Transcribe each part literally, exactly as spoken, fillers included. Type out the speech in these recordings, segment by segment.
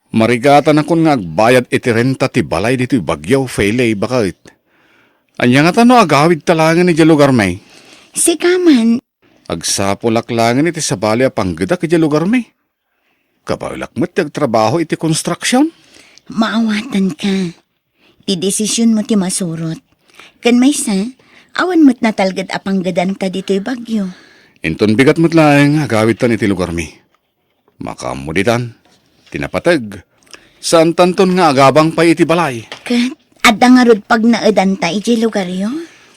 Marigatanakon nga agbayad iti renta ti balay ditoy Baguio, Feli, baket. Ania ngata no agawidta laengen idiay lugarmi? Sika man. Agsapulak laengen iti sabali a panggedak idiay lugarmi. Kabaelak met ti agtrabaho iti konstruksion. Maawatanka. Ti desisionmo ti masurot. Ken maysa, awan met natalged a panggedanta ditoy Baguio. Inton bigat met laeng, agawidtan iti lugarmi. Makaammo ditan, ti napateg. Saantanton nga agabang pay iti balay. Ket adda ngarud pagnaedanta idiay lugaryo?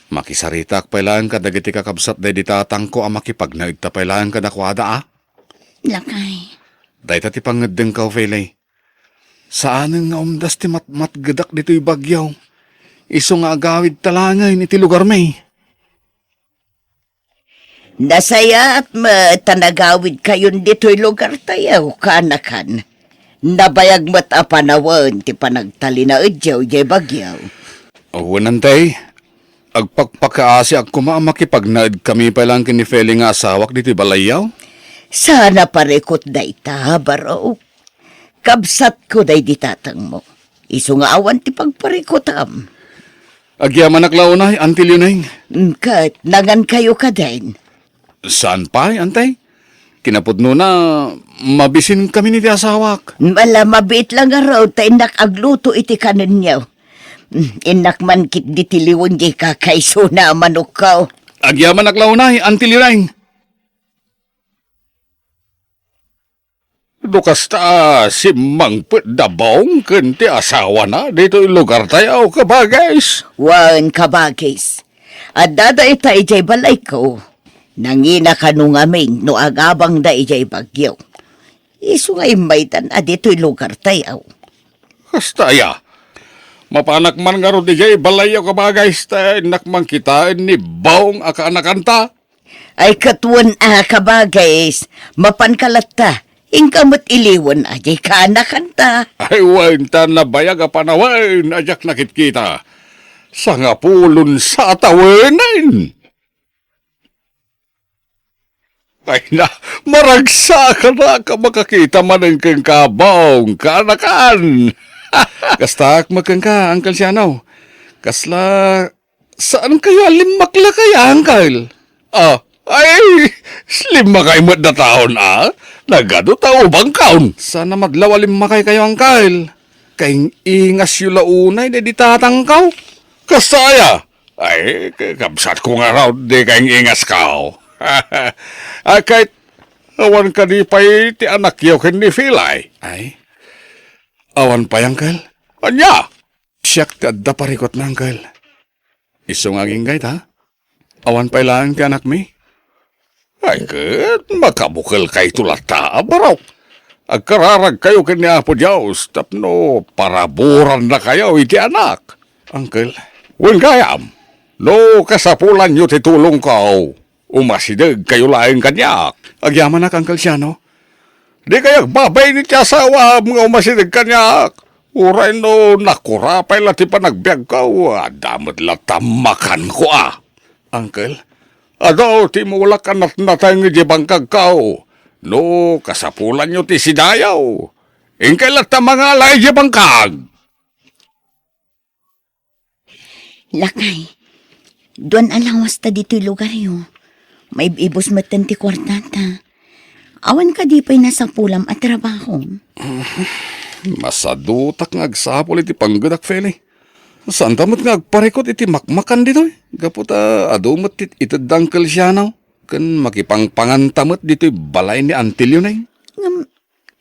Makisaritak pay laeng kadagiti kakabsat daydi tatangko a makipagnaedta pay laeng kadakuada a. Lakay. Dayta ti pangngeddengko, Feli. Saanen nga umdas ti matmatgedak ditoy Baguio. Isu nga agawidta laengen iti lugarmi. Nasayaat met ta nagawidkayon ditoy lugartayo, kaanakan. Nabayag met a panawen ti panagtalinaedyo idiay Baguio. Wen, Antay, agpakpakaasiak koma a makipagnaedkami pay laeng ken ni Feli nga asawak ditoy balayyo. Saan a parikut dayta, Barok. Kabsatko daydi tatangmo. Isu nga awan ti pagparikutam. Agyamanak la unay, Auntie Leoning. Mm, ket nangankayo kadin? Saan pay, Antay? Kinapudnona, mabisinkami ni ti asawak. Ala, mabiit la ngarud ta innak agluto iti kanenyo. Mm, innak man ketdi ti liwen diay kakaisuna a manokko. Agyamanak la unay, Auntie Leoning. No kasta, simmangpet da Bong ken ti asawana ditoy lugartayo, kabagis? Wen, kabagis. Adda dayta idiay balayko. Nangina kano ngamin no agabangda idiay Baguio. Isu nga immaydan a ditoy lugartayo. Kasta aya? Mapanak man ngarud idiay balayyo, kabagis, ta innak man kitaen ni Bong a kaanakanta. Ay, ket wen a, kabagis, mapanka latta, inka met iliwen a diay kaanakanta. Ay, wen, ta nabayag a panawen a diak nakitkita. Sangapulon sa a tawenen. Ay na, maragsakan a makakita manen kenka, Bong, kaanakan. Kastak met kenka, Uncle Siano. Kasla Saankayo a limmakla kaya, Uncle? Ah, ay, limmakay met dataon, a? Nagadu ta ubangkaon. Saan a madlaw a limmakay kayo, Uncle. Kaing-ingasyo la unay daydi tatangko. Kasta aya? Ay, kabsatko ngarud, di kaing-ingasko. Ah, ket, awan kadi pay ti anakyo ken ni Filay? Ay, awan pay, Uncle. Ania? Siak ti adda parikutna, Uncle. Isu nga agingga ita, awan pay laeng ti anakmi. Ay, ket makabukelkayto latta, Barok. Agkararagkayo ken ni Apo Dios tapno paraburannakayo iti anak. Uncle. Wen gayam, no kasapulanyo ti tulongko, umasidegkayo laeng kaniak. Agyamanak, Uncle Siano. Dikay agbabain iti asawaam nga umasideg kaniak. Uray no nakurapay la ti panagbiagko, adda met latta makanko a. Uncle? Adu ti mulak a natnateng idiay bangkagko. No kasapulanyo ti sidayo, inkay latta mangala idiay bangkag. Lakay, duan a lawasta ditoy lugaryo. Maib-ibus metten ti kuartata. Awan kadi pay nasapulam a trabaho? Masadutak nga agsapul iti panggedak, Feli. Saanta met nga agparikut iti makmakan ditoy, gapu ta adu met ti ited da Uncle Siano ken makipangpanganta met ditoy balay ni Auntie Leoning. Ngem,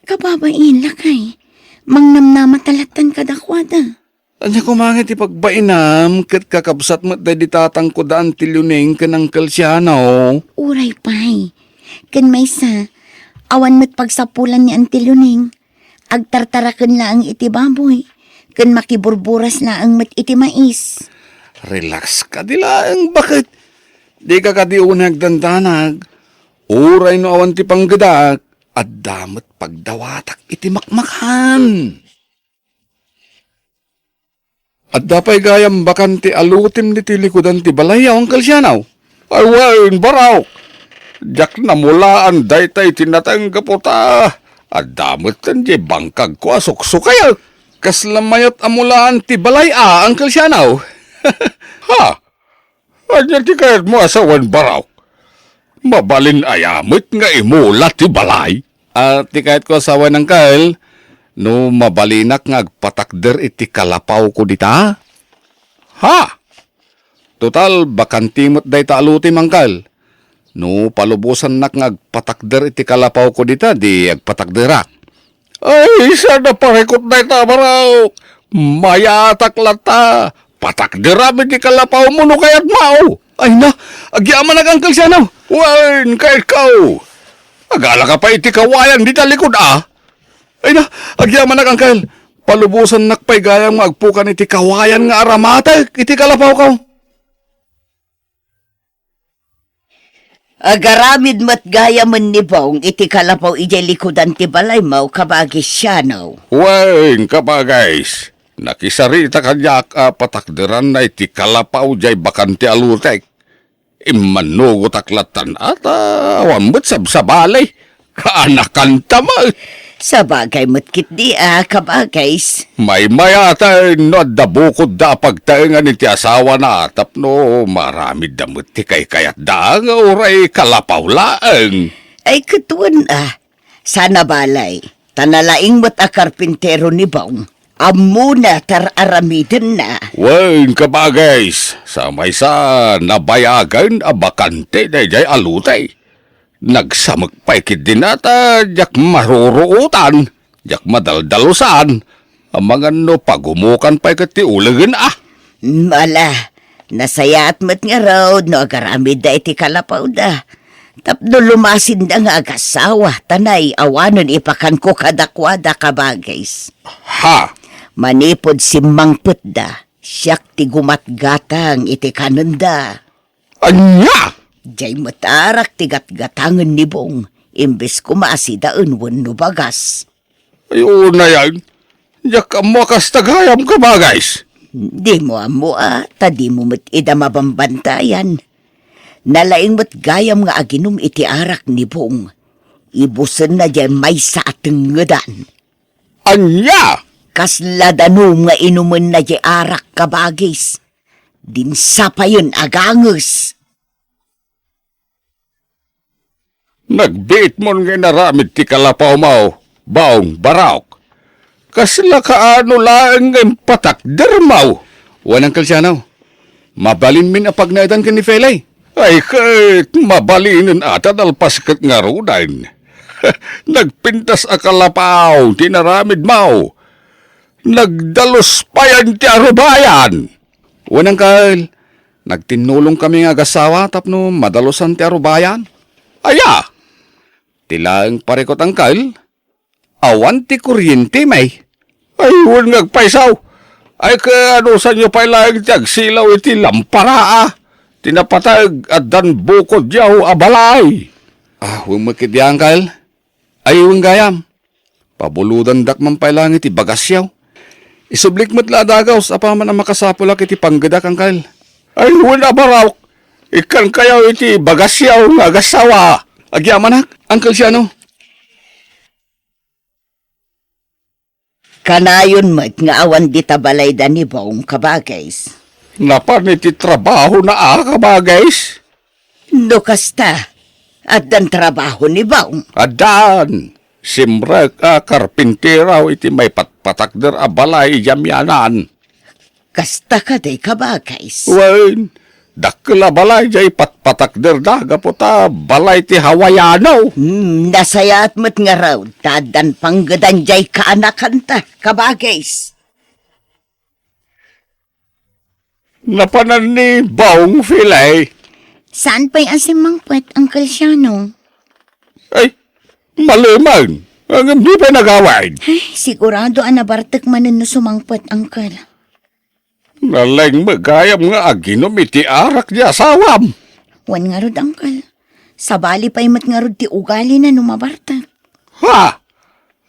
kababain, lakay, mangnamnama ta lattan kadakuada. Ania koma nga ti pagbainam ket kakabsat met daydi tatangko da Auntie Leoning ken Uncle Siano? Uray pay. Ken maysa, awan met pagsapulan ni Auntie Leoning. Agtartaraken laeng iti baboy, ken makiburburas laeng met iti mais. Relax kadi laeng, baket. Dika kadi unay agdandanag. Uray no awan ti panggedak, adda met pagdawatak iti makmakan. Adda pay gayam bakan ti alutim ditoy likudan ti balay, Uncle Siano? Ay wen, Barok. Diak namulaan dayta iti nateng gapu ta Adda metten diay bangkagko a suksukayek. Kasla mayat a mulaan ti balay a, Uncle Sianaw. Ha? Ania ti kayatmo a sawen, Baraok? Mabalin aya met nga imula ti balay? Ah, ti kayatko a sawen, Uncle, no mabalinak nga agpatakder iti kalapawko dita? Ha? Total, bakanti met dayta a lotem, Uncle. No palubosannak nga agpatakder iti kalapawko dita, di agpatakderak. Ay, saan a parikut dayta, Baraok? Mayatak latta. Patakderam iti kalapawmo no kayatmo. Ay na, agyamanak, Uncle Sianaw. Wen, kayatko. Agala ka pay iti kawayan dita likud, a? Ay na, agyamanak, Uncle. Palubosannak pay gayam nga agpukan iti kawayan nga aramatek iti kalapawko. Agaramid met gayamen ni Bong iti kalapaw idiay likudan ti balaymo, Kabagis Sianaw. Wen, Kabagis, nakisarita kaniak a patakderanna iti kalapaw diay bakanti a lotek. Immannugotak lattan a ta awan met sabsabali. Kaanakanta met. Sabagay met ketdi a, Kabagis. Maymayaten no adda bukodda a pagtaengan iti asawana tapno maaramidda met ti kaykayatda nga uray kalapaw laeng. Ay, ket wen a, saan a balay, ta nalaing met a karpintero ni Bong. Ammona ti ar-aramidenna. Wen, Kabagis, sa maysa nabayagen a bakante daydiay a lote. Nagsamek pay ketdin a ta diak maruruotan, diak madaldalusan, amangan no pagumukan pay ket ti ulegen a. Ala, nasayaat met ngarud no agaramidda iti kalapawda. Tapno lumasinda nga agasawa, ta naiawanen ipakanko kadakuada, Kabagis. Ha? Manipud simmangpetda, siak ti gumatgatang iti kanenda. Ania? Diay met arak ti gatgatangen ni Bong, imbes koma a sidaen wenno bagas. Ay, unayen. Diak ammo a kasta gayam, Kabagis. Dimo ammo a, ta dimo met ida mabambantayan. Nalaing met gayam nga aginum iti arak ni Bong. Ibusenna diay maysa a tengngedan. Ania? Kasla danum nga inumenna diay arak, Kabagis. Dinsapayen a ganges. Nagbiitmon nga inaramid ti kalapawmo, Bong, Baraok. Kasla kaano laeng nga impatakdermo? Wen, Uncle Sianaw, mabalinmin a pagnaedan ken ni Felay. Ay, ket mabalinen a ta nalpas ket ngaruden. Nagpintas a kalapaw ti inaramidmo. Nagdalus payen ti arubayan. Wen, Uncle, nagtinnulongkami nga agasawa tapno madalusan ti arubayan. Aya? Ti laeng parikut, Uncle, awan ti kuryente, may. Ay, wen nga agpayso. Ay, kaanusanyo pay laeng ti agsilaw iti lampara, a? Ti napateg, addan bukodyo a balay. Ah, wen met ketdi, Uncle. Ay, wen gayam. Pabulodandak man pay laeng iti bagasyo. Isublik met la a dagaus apaman a makasapulak iti panggedak, Uncle. Ay, wen a, Baraok. Ikkankayo iti bagasyo nga agasawa. Agyamanak, Uncle Siano. Kanayon met nga awan dita balayda ni Bong, Kabagis. Napan iti trabahona a, Kabagis? No kasta, addan trabaho ni Bong? Addan. Simrek a karpintero iti maipatpatakder a balay idiay amianan. Kasta kadi, Kabagis? Wen, dakkel a balay diay patpatakderda gapu ta balay ti Hawaiano. Hmm, nasayaat met ngarud ta addan panggedan diay kaanakanta, Kabagis. Napanan ni Bong, Felay? Saan pay a simmangpet, Uncle Siano? Ay, maleman. Ngem di pay nagawid. Ay, sigurado a nabartek manen no sumangpet, Uncle. Nalaing met gayam nga aginom iti arak ti asawam. Wen ngarud, Uncle. Sabali pay met ngarud ti ugalina no mabartek. Ha?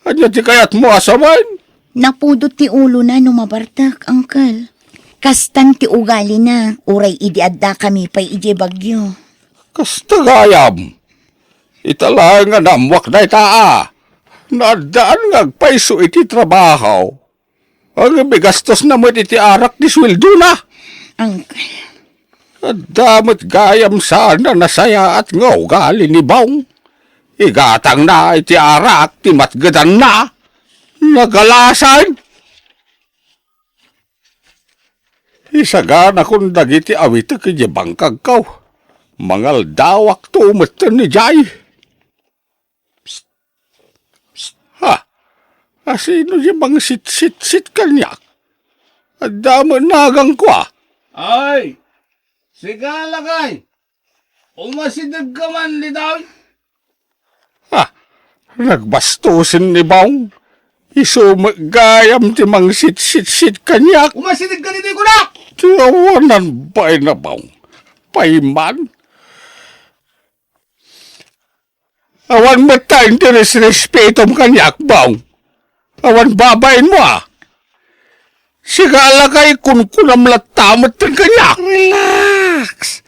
Ania ti kayatmo a sawen? Napudot ti ulona no mabartek, Uncle. Kastan ti ugalina, uray idi addakami pay idiay Baguio. Kasta gayam. Ita laeng nga naammoak dayta a. Naaddaan nga agpayso iti trabaho. Ngem igastosna met iti arak ti sueldona. Uncle. Adda met gayam saan a nasayaat nga ugali ni Bong. Igatangna iti arak ti matgedanna. Nagalasan. Isaganakon dagiti awitek idiay bangkagko. Mangaldawakto metten idiay. Psst! Psst! Ha? Asino diay mangsitsitsit kaniak? Adda met nagangko, a? Ay! Sika, lakay! Umasidegka man ditoy! Ha? Nagbastosen ni Bong. Isu met gayam ti mangsitsitsit kaniak. Umasidegka ditoy, kunak! Ti awanan bain a Bong. Payman. Awan met ta iti resrespetom kaniak, Bong. Awan babainmo, a. Sika, lakay, kunkunam latta metten kaniak. Relax.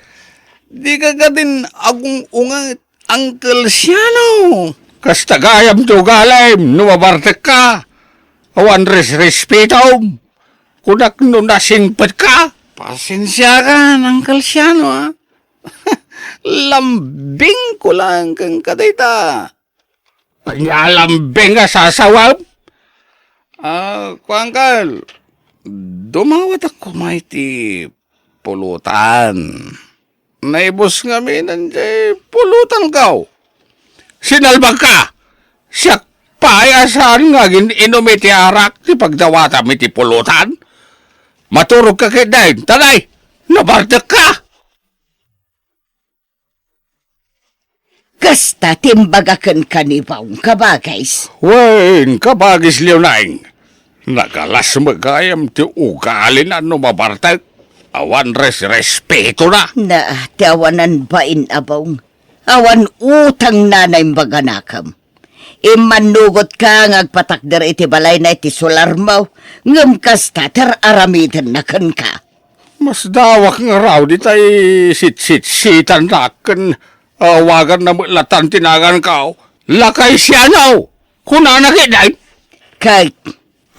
Dika kadin agung-unget, Uncle Siano. Kasta gayam ti ugalim no mabartekka. Awan resrespetom. Kunak no nasingpetka. Pasensiakan, Uncle Siano, a. Lambingko laeng kenka dayta. Ania lambing a sasawem? A, kuan, Uncle, dumawatak koma iti pulutan. Naibus ngamin diay pulutanko. Sinalbagka! Siak pay a saan nga agin-inum iti arak ti pagdawatam iti pulutan? Maturogka ketdin, ta nay, nabartekka! Kasta ti imbaga kenka ni Bong, kabagis. Wen, kabagis Leonine. Nagalas met gayam ti ugalina no mabartek. Awan resrespetona. Na, ti awanan bain a Bong. Awan utangna a naimbaganakem. Immannugotka nga agpatakder iti balayna iti solarmo, ngem kasta ti ar-aramidenna kenka. Masdawak ngarud itay sitsitsitannak ken awaganna met latta ti naganko, Lakay Siano! Kunana ketdin. Ket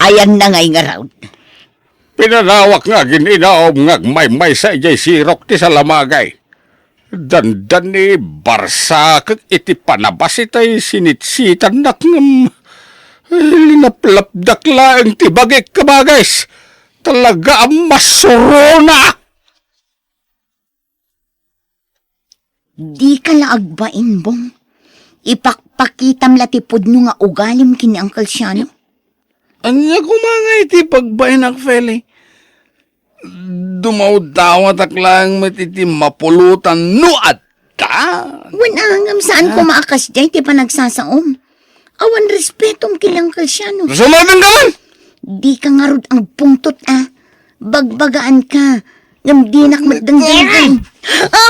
ayanna ngay ngarud? Pinanawak nga agin-inum nga agmaymaysa idiay sirok ti salamagay. Dandani, barsakek iti panabas itay sinitsitannak ngem linaplapdak laeng ti bagik, kabagis. Talaga a masurona! Dika la agbain, Bong. Ipakpakitam la ti pudno nga ugalim ken ni Uncle Siano. Ania koma ngay ti pagbainak, Feli? Dumawdawatak laeng met iti mapulutan no adda. Wen, a, ngem saan koma a kasdiay ti panagsasaom. Awan respetom ken ni Uncle Siano. Sumabing ka man! Dika ngarud agpungtot, a. Bagbagaanka, ngem dinak met dengdenggen. A!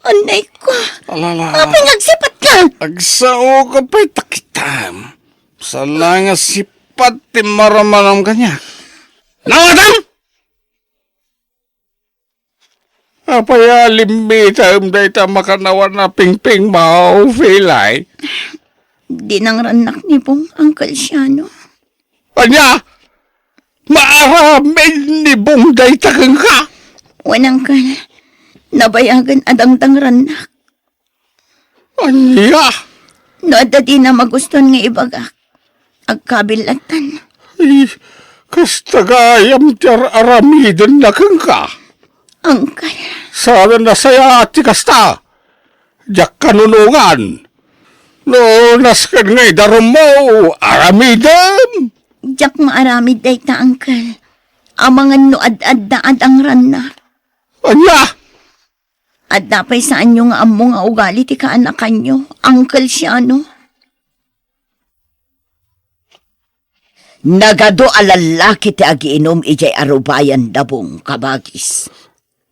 Anay ko. Alala. Apay nga agsipatka? Agsaoka pay ta kitam. Saan nga sipat ti marammanom kaniak. Nawatam! Apay a limmitem dayta makannawan a pingpingmo, Felay? Dinangrannak ni Bong, Uncle Siano. Ania? Maaramid ni Bong dayta kenka? Wen, Uncle. Nabayagen a dangdangrannak. Ania? No adda dina magustuan nga ibagak, agkabil lattan. Ay, kasta gayam ti ar-aramidenna kenka. Uncle. Saan a nasayaat ti kasta. Diak kanunongan. No nasken nga idarummo, aramidem. Diak maaramid dayta, Uncle. Amangan no ad-adda a dangrannak. Ania? Adda pay saanyo nga ammo nga ugali ti kaanakanyo, Uncle Siano? Nagadu a lallaki ti agiinum idiay arubayan da Bong, kabagis.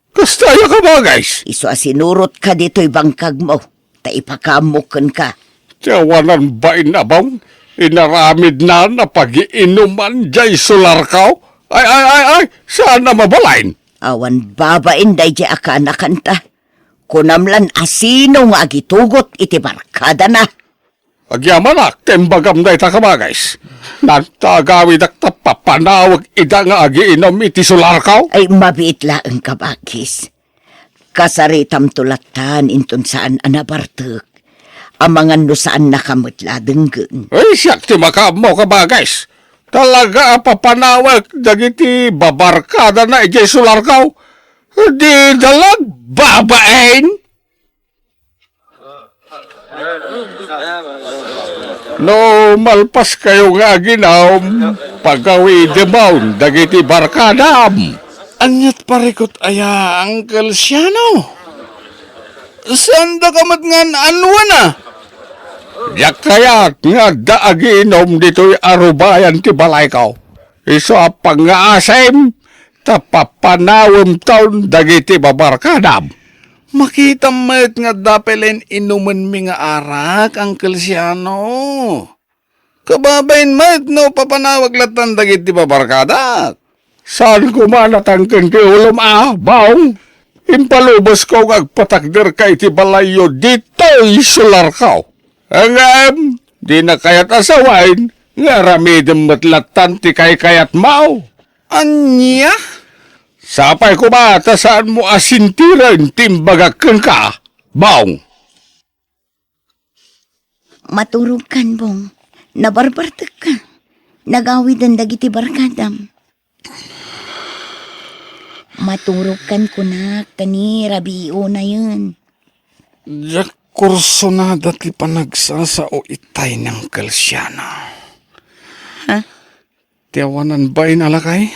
Kasta aya, kabagis? Isu a sinurotka ditoy bangkagmo, ta ipakaammok kenka. Ti awanan bain a Bong, inaramidnan a pagiinuman diay solarko. Ay, ay, ay, ay, saan a mabalin? Awan babain daydiay a kaanakanta. Kunam lan a sino nga agitugot iti barkadana. Agyamanak ta imbagam dayta, kabagis. Nagtagawidak ta papanawek ida nga agiinum iti sularko. Ay, mabiit laeng, kabagis. Kasaritamto lattan inton saan a nabartek. Amangan no saannaka met la denggen. Ay, siak ti makaammo, kabagis. Talaga a papanawek dagiti babarkadana idiay sularko. Dida la agbabain. No malpaskayo nga aginum, pagawidemon dagiti barkadam. Aniat parikut aya, Uncle Siano? Saandaka met nga an-annuana? Diak kayat nga adda agiinum ditoy arubayan ti balayko. Isu a pangngaasim, ta papanawemton dagiti babarkadam. Makitam met nga adda pay laeng inumenmi nga arak, Uncle Siano. Kababain met no papanawek lattan dagiti babarkadak. Saan koma natangken ti ulom a, Bong? Impalubosko nga agpatakderka iti balayyo ditoy sularko. Ngem, dina kayat a sawen nga aramidem met lattan ti kaykayatmo. Ania? Sapay koma ta saanmo a sintiren ti imbagak kenka, Bong. Maturogkan, Bong. Nabarbartekka. Nagawiden dagiti barkadam. Maturogkan, kunak, ta ni rabii unayen. Diak kursonada ti panagsasao itay ni Uncle Siano. Ha? Ti awanan bain a lakay?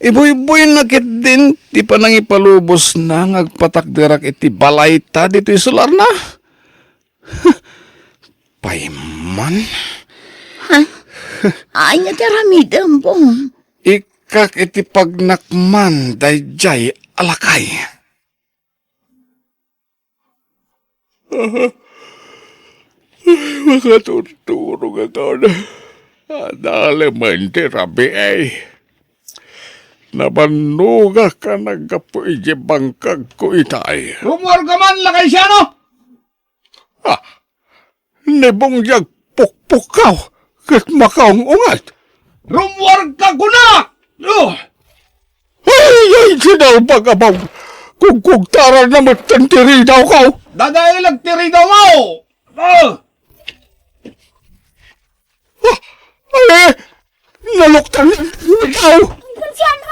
Ibuybuyna ketdin ti panangipalubosna nga agpatakderak iti balayta ditoy sularna? Payman? Ha? Ania ti aramidem, Bong? Ikkak iti pagnakman daydiay a lakay. Makaturturog a kaon. Adalemen ti rabii. Nabannogak a naggapu iti bangkagko itay. Rummuarka man, Lakay Siano! Ah, ni Bong diay agpukpukkaw ket makaung-unget. Rummuarka, kunak! Oh! Ay, ay, sinalbag a Bong! Kugkugtaranna metten ti ridawko! Dadaelag ti ridawmo! Ah! Ah, ay, naluktan ikaw! Uncle Siano!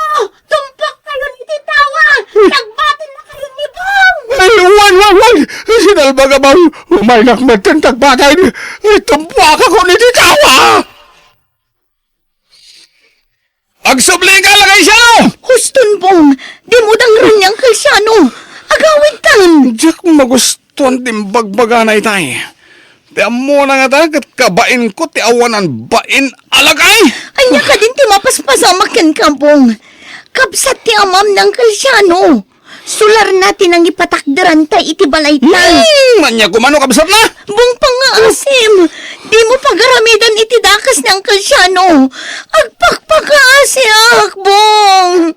Tumpokkayon iti tawa! Tagbatenna kayon ni Bong! Ay, wan, wan, wan! Sinalbag a Bong! Umaynak metten tagbaten! Ay, tumpuakakon iti tawa! Agsubli ka, Lakay Siano! Huston, Bong! Dimo dangran ni Uncle Siano! Agawidtan! Diak magustuan ti imbagbagana itay. Ti ammona ngata ket kabainko ti awanan bain a lakay! Ania kadin ti mapaspasamak kenka, Bong? Kabsat ti amam ni Uncle Siano. Sularna ti nangipatakderanta iti balayta. Hmm, ania koma no kabsatna? Bong, pangngaasim. Dimo pagaramidan iti dakes ni Uncle Siano. Agpakpakaasiak, Bong.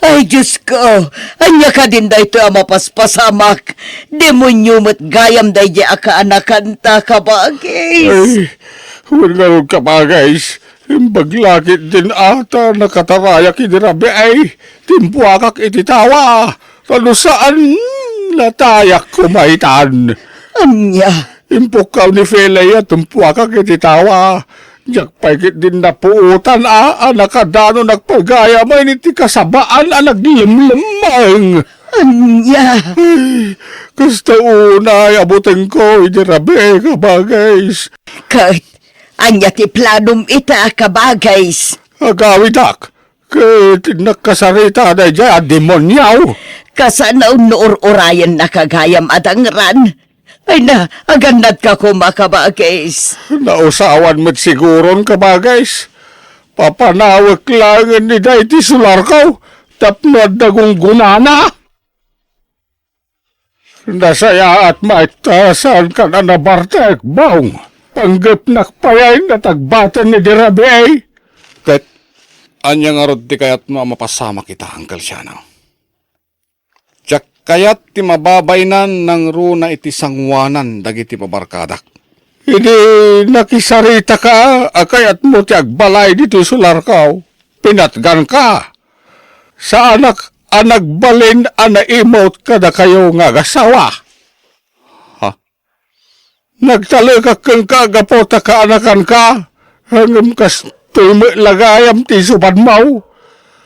Ay, Diosko, ania kadin daytoy a mapaspasamak? Demonio met gayam daydiay a kaanakanta, kabagis. Ay, wen ngarud, kabagis, imbag la ketdin a ta nakatarayak idi rabii, timpuakak iti tawa, ta no saan, natayak koma itan. Ania? Impukkaw ni Felay a timpuakak iti tawa. Diak pay ketdin napuotan a, a nakadanonak pay gayam iti kasabaan a naglemlemmeng. Ania? Ay, kasta unay a butengko idi rabii, kabagis. Ket ania ti planom ita, kabagis? Agawidak ket nakasarita daydiay a demonio. Kasano no ur-urayennaka gayam a dangran? Ay na, agannadka koma, kabagis. Nausawan met siguron, kabagis. Papanawek laengen ida iti sularko tapno adda gunggonana. Nasayaat met ta saanka a nabartek, Bong. Panggepnak pay a natagbaten idi rabii. Ket ania ngarud ti kayatmo a mapasamak ita, Uncle Siano? Diak Kayat ti mababainan nangruna iti sangoanan dagiti babarkadak. Idi nakisaritaka a kayatmo ti agbalay ditoy solarko, pinatganka. Saanak a nagbalin a naimut kadakayo nga agasawa. Ha? Nagtalekak kenka gapu ta kaanakanka, ngem kastoy met la gayam ti isupadmo.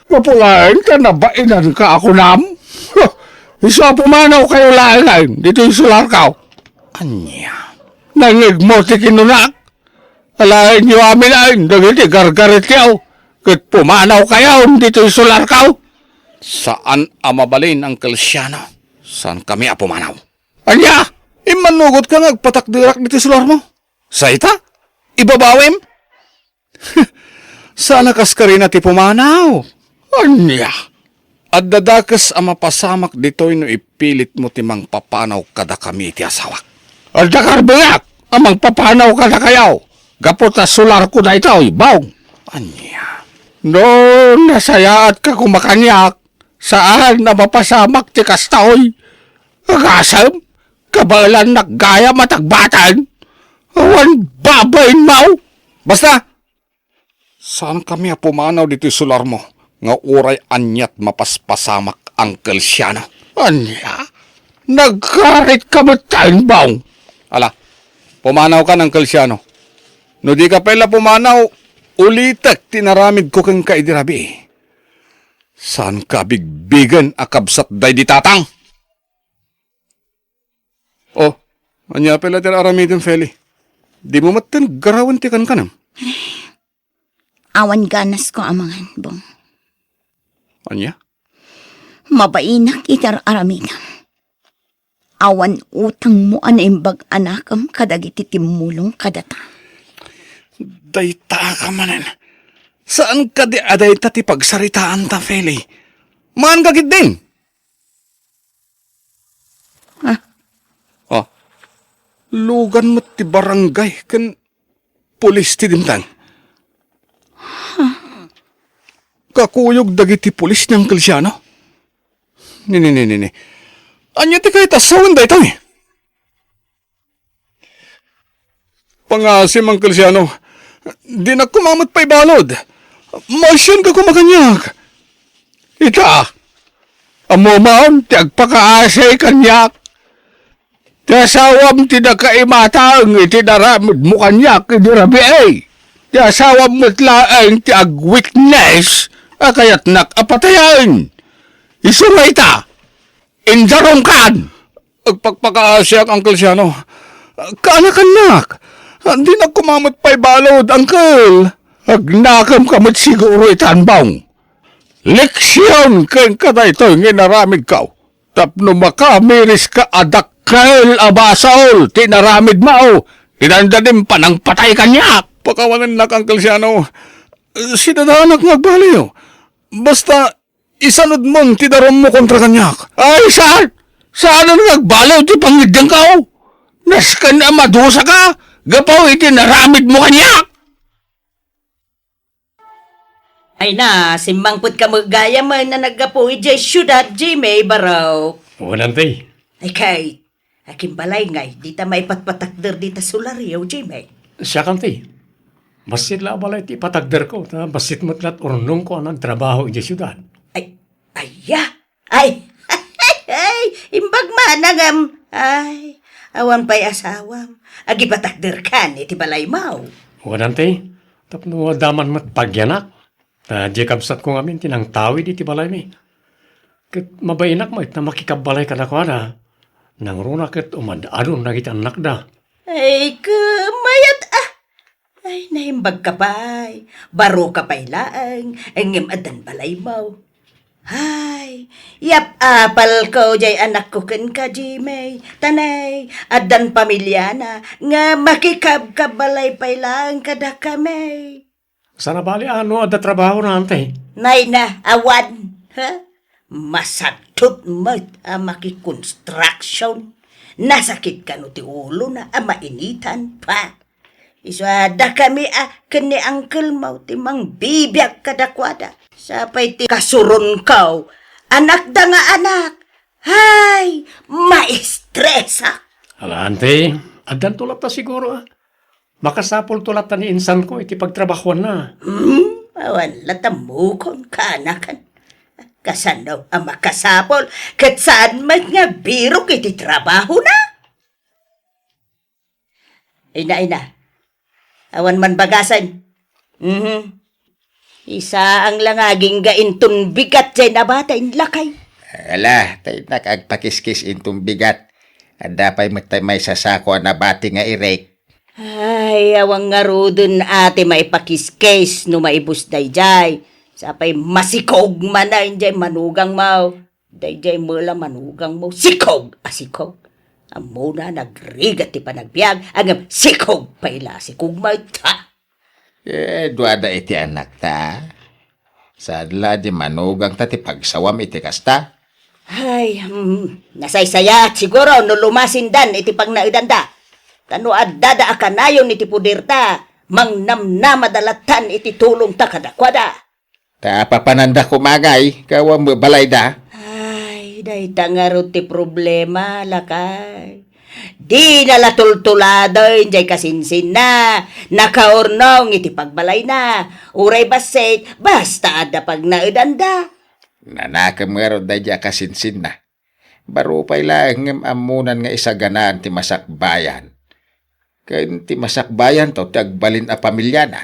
Gapu laeng ta nabainanka a kunam. Isu a pumanawkayo laengen ditoy solarko. Ania? Nangngegmo ti kinunak? Alaenyo amin dagiti gargaretyo, ket pumanawkayo ditoy solarko. Saan a mabalin, Uncle Siano. Saankami a pumanaw. Ania? Immannugotka nga agpatakderak ditoy solarmo? Sayta? Ibabawim? Saan a kaskarina ti pumanaw? Ania? Adda dakes a mapasamak ditoy no ipilitmo ti mangpapanaw kadakami iti asawak. Adda karbuyak a mangpapanaw kadakayo gapu ta solarko daytoy, Bong. Ania? No nasayaatka koma kaniak, saan a mapasamak ti kastoy. Agasem, kabaelannak gayam a tagbaten. Awan babainmo. Basta, saankami a pumanaw ditoy solarmo nga uray aniat mapaspasamak, Uncle Siano. Ania? Nagkaritka met, Bong. Ala, pumanawkan, Uncle Siano. No dika pay la pumanaw, ulitek ti inaramidko kenka idi rabii. Saanka a bigbigen a kabsat daydi tatang? Oh, ania pay la ti aramidem, Feli? Dimo metten garawen ti kankanam? Awan ganasko a mangan, Bong. Ania? Mabainak iti ar-aramidem. Awan utangmo a naimbag a nakem kadagiti timmulong kadata. Dayta ka manen. Saan kadi a dayta ti pagsaritaanta, Feli? Mangan ka ketdin. Ah. Ah. Lugan met ti barangay ken pulis ti dimteng. Kakuyog dagiti pulis ni Uncle Siano. Ni, ni, ni, ni, ni. Ania ti kayat a sawen daytoy? Pangasim, Uncle Siano. Dinak koma met pay balud. Maasianka koma kaniak. Ita, ammom ti agpakaasi kaniak. Ti asawam ti nakaimataeng iti naramidmo kaniak idi rabii. Ti asawam met laeng ti agwitness a kayatnak a patayen. Isu nga ita, indarumkan. Agpakpakaasiak, Uncle Siano. Kaanakannak. Dinak koma met pay balud, Uncle. Agnakemka met siguro itan, Bong. Leksion kenka daytoy nga inaramidko. Tapno makamiriska a dakkel a basol ti inaramidmo, ti dandanim panangpatay kaniak. Pakawanennak, Uncle Siano. Sidadanak nga agbaliw. Basta, isanudmon ti darummo kontra kaniak. Ay, saan? Saan a nagbaliw ti pangngeddengko? Nasken a madusaka gapu iti naramidmo kaniak. Ay na, simmangpetka met gayamen a naggapu idiay siudad, Jimmy, barok. Wen, Auntie. Ay, kay, Akimbalay ngay, dita maipatpatakder dita solaryo, Jimmy. Siak, Auntie. Bassit la a balay ti ipatakderko, ta bassit met la ti urnongko a nagtrabaho idiay siudad. Ay, aya? Ay, ay, imbag man a ngem. Ay, awan pay asawam. Agipatakderkan iti balaymo. Wen, Auntie, tapno adda man met pagyanak. Ta diay kabsatko ngamin ti nangtawid iti balaymi. Ket mabainak met a makikabbalay kadakuada. Nangruna ket umad-adon dagiti annakda. Ay, ket mayat a! Ay, naimbagka pay. Baroka pay laeng, ngem addan balaymo. Ay, yap-apalko jay anakko kenka, Jimmy. Tanay, addan pamiliana, nga makikabkabbalay pay laeng kadakami. Sana bali a no adda trabahona, Auntie? Nay na, awan. Ha? Masadut met a makikonstruction. Nasakit kano ti ulona a mainitan pa. Isu a dakami a ken ni uncle mo ti mangbibiag kadakuada. Sapay ti kasuronko, anakda nga anak. Ay, maestresak! Ala, ante, addanto latta siguro, a. Makasapulto latta ni insanko iti pagtrabahuanna. Hmm, awan latta mukon kaanakan. Kasano a makasapul ket saan met nga birok iti trabahona? Ina, ina. Awan man bagasen. Mhm. Isaang la nga agingga inton bigat jay nabati, lakay. Ala, ta innak agpakiskis inton bigat. Adda pay met tay maysa sako a nabati nga irek. Ay, awan ngaruden a ti maipakiskis no maibus dayjay. Sapay masikog manen jay manugangmo. Dayjay met la manugangmo, sikog a sikog. Ammona, nagrigat ti panagbiag, ngem sikog pay la a sikogmo, ta. Eh, duada iti anakta. Saan la di manugangta ti pagsawam iti kasta? Ay, hmm, nasaysayat siguro no lumasindan iti pangnaedanda. Ta no addada a kanayon iti puderta, mangnamnamada lattan iti tulongta kadakuada. Ta papananda koma ngay, ket awan met balayda. Ay, dayta ngarud ti problema, lakay. Dina la tultuladen jay kasinsinna, nakaurnong iti pagbalayna. Uray bassit, basta adda pagnaedanda. Nanakem ngarud daydi a kasinsinna. Baro pay laeng ngem ammonan nga isaganaan ti masakbayan. Ken ti masakbayanto ti agbalin a pamiliana.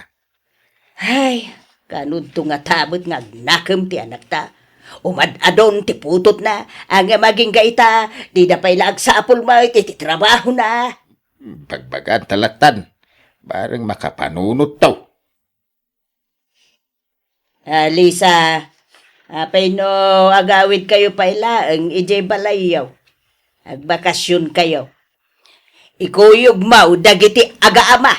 Ay, kanudto ngata met nga agnakem ti anakta. Umad-adon ti putotna, ngem agingga ita, dida pay la agsapul met iti trabahona. Bagbaganta lattan, bareng makapanunotto. Ah, Lisa, apay no agawidkayo pay laeng idiay balayyo? Agbakasionkayo. Ikuyogmo dagiti agaama.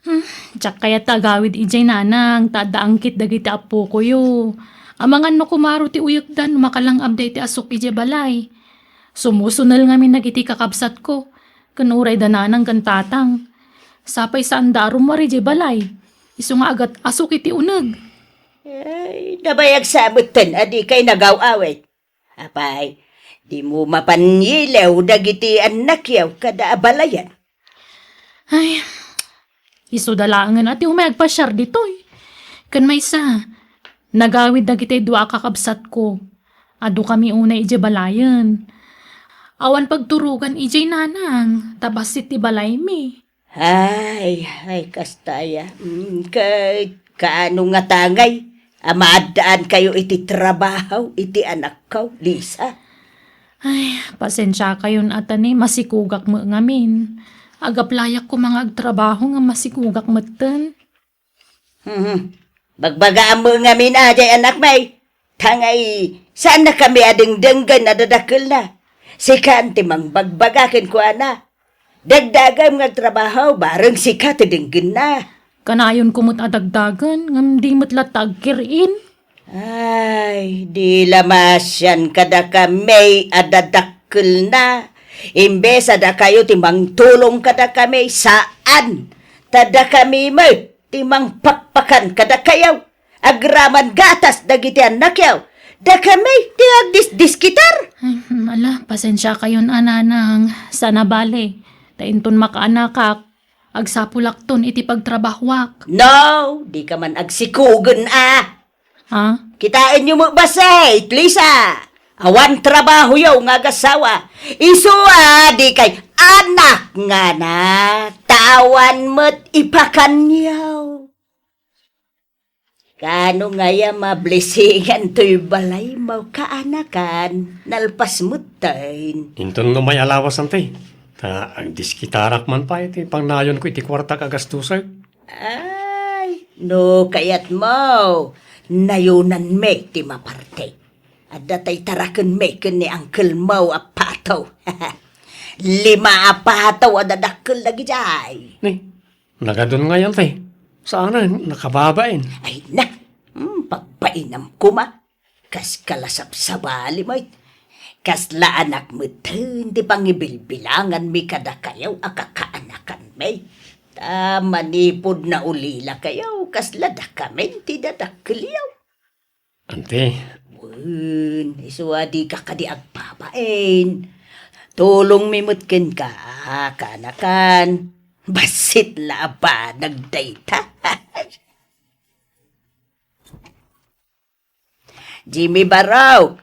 Hmm, diak kayat ta agawid idiay nanang, ta adda angkit dagiti appokoyo. Amangan no kumaro ti uyekda no makalang-ab daytoy asuk idiay balay. Sumusunel ngamin dagiti kakabsatko, ken uray da nanang ken tatang. Sapay saanda a rummuar idiay balay. Isu nga agat-asuk iti uneg. Ay, nabayag sa metten a dikay nagaw-awid. Apay, dimo mapan yelew dagiti annakyo kada abalayan? Ay, isuda laengen a ti umay agpasiar ditoy. Ken maysa, nagawid dagiti dua a kakabsatko. Adukami unay idiay balayen. Awan pagturogan idiay nanang, ta bassit ti balaymi. Ay, ay, kasta aya. Mm, ket kaano ngata ngay a maaddaankayo iti trabaho iti anakko, Lisa? Ay, pasensiakayon a ta ni masikogak met ngamin. Agaplayak koma nga agtrabaho nga masikogak metten. Mhm. Bagbagaam met ngamin a jay anakmi. Ta ngay, saannakami a dengdenggen a dadakkelna. Sikan ti mangbagbaga kenkuana. Dagdagem nga agtrabaho, bareng sika ti denggenna. Kanayonko met a dagdagen, ngem di met latta agkir-in. Ay, di la maasian kadakami a dadakkelna. Imbes a dakayo ti mangtulong kadakami, saan. Ta dakami met ti mangpakpakan kadakayo. Agraman gatas dagiti annakyo. Dakami ti agdisdiskitar. Ay, ala, pasensiakayon a nanang. Saan a bale. Ta inton makaanakak, agsapulakton iti pagtrabahuak. No, dika man agsikogen a. Ha? Kitaenyo met bassit, Lisa. Awan trabahoyo nga agasawa. Isu a dikay anak nga na. Ta awan met ipakanyo. Kaano ngay a mablisingan toy balaymo kaanakan, nalpas metten. Inton no may alawas, ante, ta agdiskitarak man pay ti pangnayonko iti kuartak a gastusek. Ay, no kayatmo, nayonanmi ti maparte. Adda tay tarakenmi ken ni angkelmo a Pato. Lima a Pato a dadakkel dagidiay. Ni, nagadun ngay, ante. Saanen, nakababain. Ay na, hmm, pagpainam koma. Kas kalasapsabali met. Kasla anak metten ti pangibilbilanganmi kadakayo a kakaanakanmi. Ta manipud naulilakayo, kasla dakamin ti dadakkelyo. Ante, Wen, isu a dika kadi agbabain. Tulongmi met kenka, a, kaanakan. Bassit la a banag dayta. Jimmy Barok,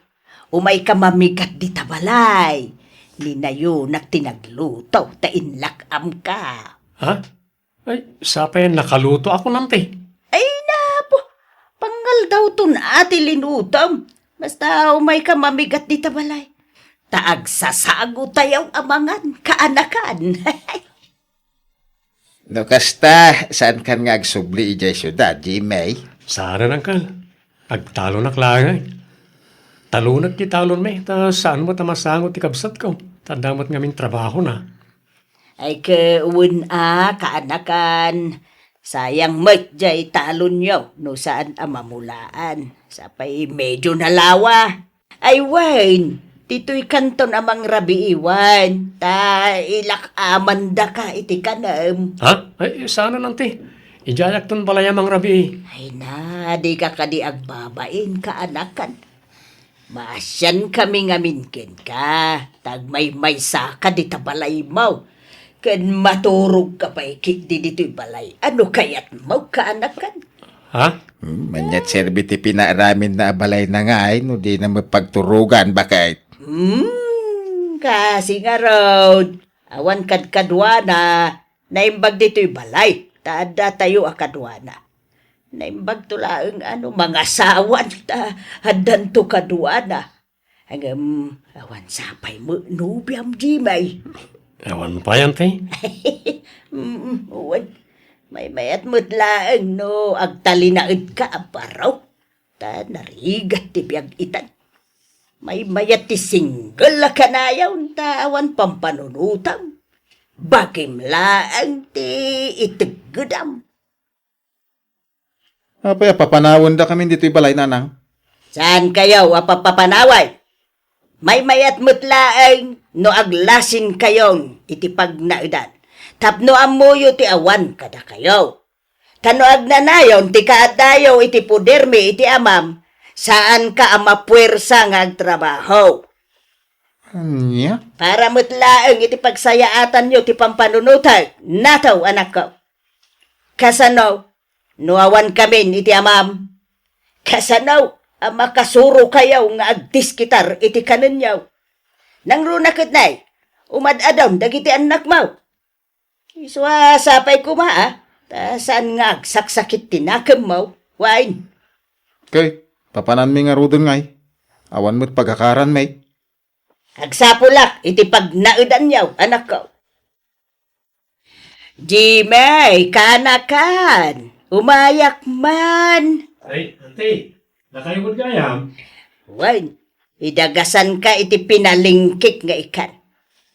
umayka mamigat dita balay. Ninayonak ti nagluto ta inlak-amka. Ha? Ay, sapay nakaluto ako, nanti. Ay, napo. Pangaldawton a ti linutom. Basta umayka mamigat dita balay. Ta agsasagotayo a mangan, kaanakan. No kasta, saankan nga agsubli idiay siudad, Jimmy? Saan, uncle. Agtalonak laeng. Talonak ti talonmi, ta saan met a masango ti kabsatko. Ta adda met ngamin trabahona. Ay, ket wen a, kaanakan. Sayang met jay talonyo no saan a mamulaan. Sapay medyo nalawa. Ay, wen, ditoy kanton a mangrabii, wen, ta ilak-amandaka iti kanem. Ha? Ay, saan, nanti. Idiayakton balay a mangrabii. Ay na, dika kadi agbabain, kaanakan. Maasiankami ngamin kenka, ta agmaymaysaka dita balaymo. Ken maturogka pay ketdi ditoy balay. Ano kayatmo, kaanakan? Ha? Hmm, ania ti serbi ti pinaaraminna a balayna ngay no dina met pagturogan, baket? Hmm, kasi ngarud, awan kadkaduana, naimbag ditoy balay, ta addatayo a kaduana. Naimbagto laeng a no mangasawan ta addanto kaduana. Ngem, awan sapay met nobiam, Jimmy. Awan pay, anti? Mm, wen. Maymayat met laeng no agtalinaedka a baro. Ta narigat ti biag itan. Maymayat ti single a kanayon ta awan pampanunotam. Bagim laeng ti iteggedam. Apay a papanawendakamin ditoy balay, nanang? Saankayo a papapanaway? Maymayat met laeng no aglasinkayon iti pagnaedan tapno ammoyo ti awan kadakayo. Ta no agnanayon ti kaaddayo iti podermi iti Amam, saanka a mapuersa nga agtrabaho. Ania? Para met laeng iti pagsayaatanyo ti pampanunotek, nato, anakko. Kasano no awankamin iti Amam? Kasano a makasurokayo nga agdiskitar iti kanenyo? Nangruna ket nay, umad-adon dagiti annakmo. Isu a sapay koma, a, ta saan nga agsaksakit ti nakemmo, wen. Ket, papananmi ngaruden ngay, awan met pagakaranmi. Agsapulak iti pagnaedanyo, anakko. Jimmy, kaanakan, umayak man. Ay, anti, dakayo met gayam? Wen, idagasanka iti pinalingkik nga ikan.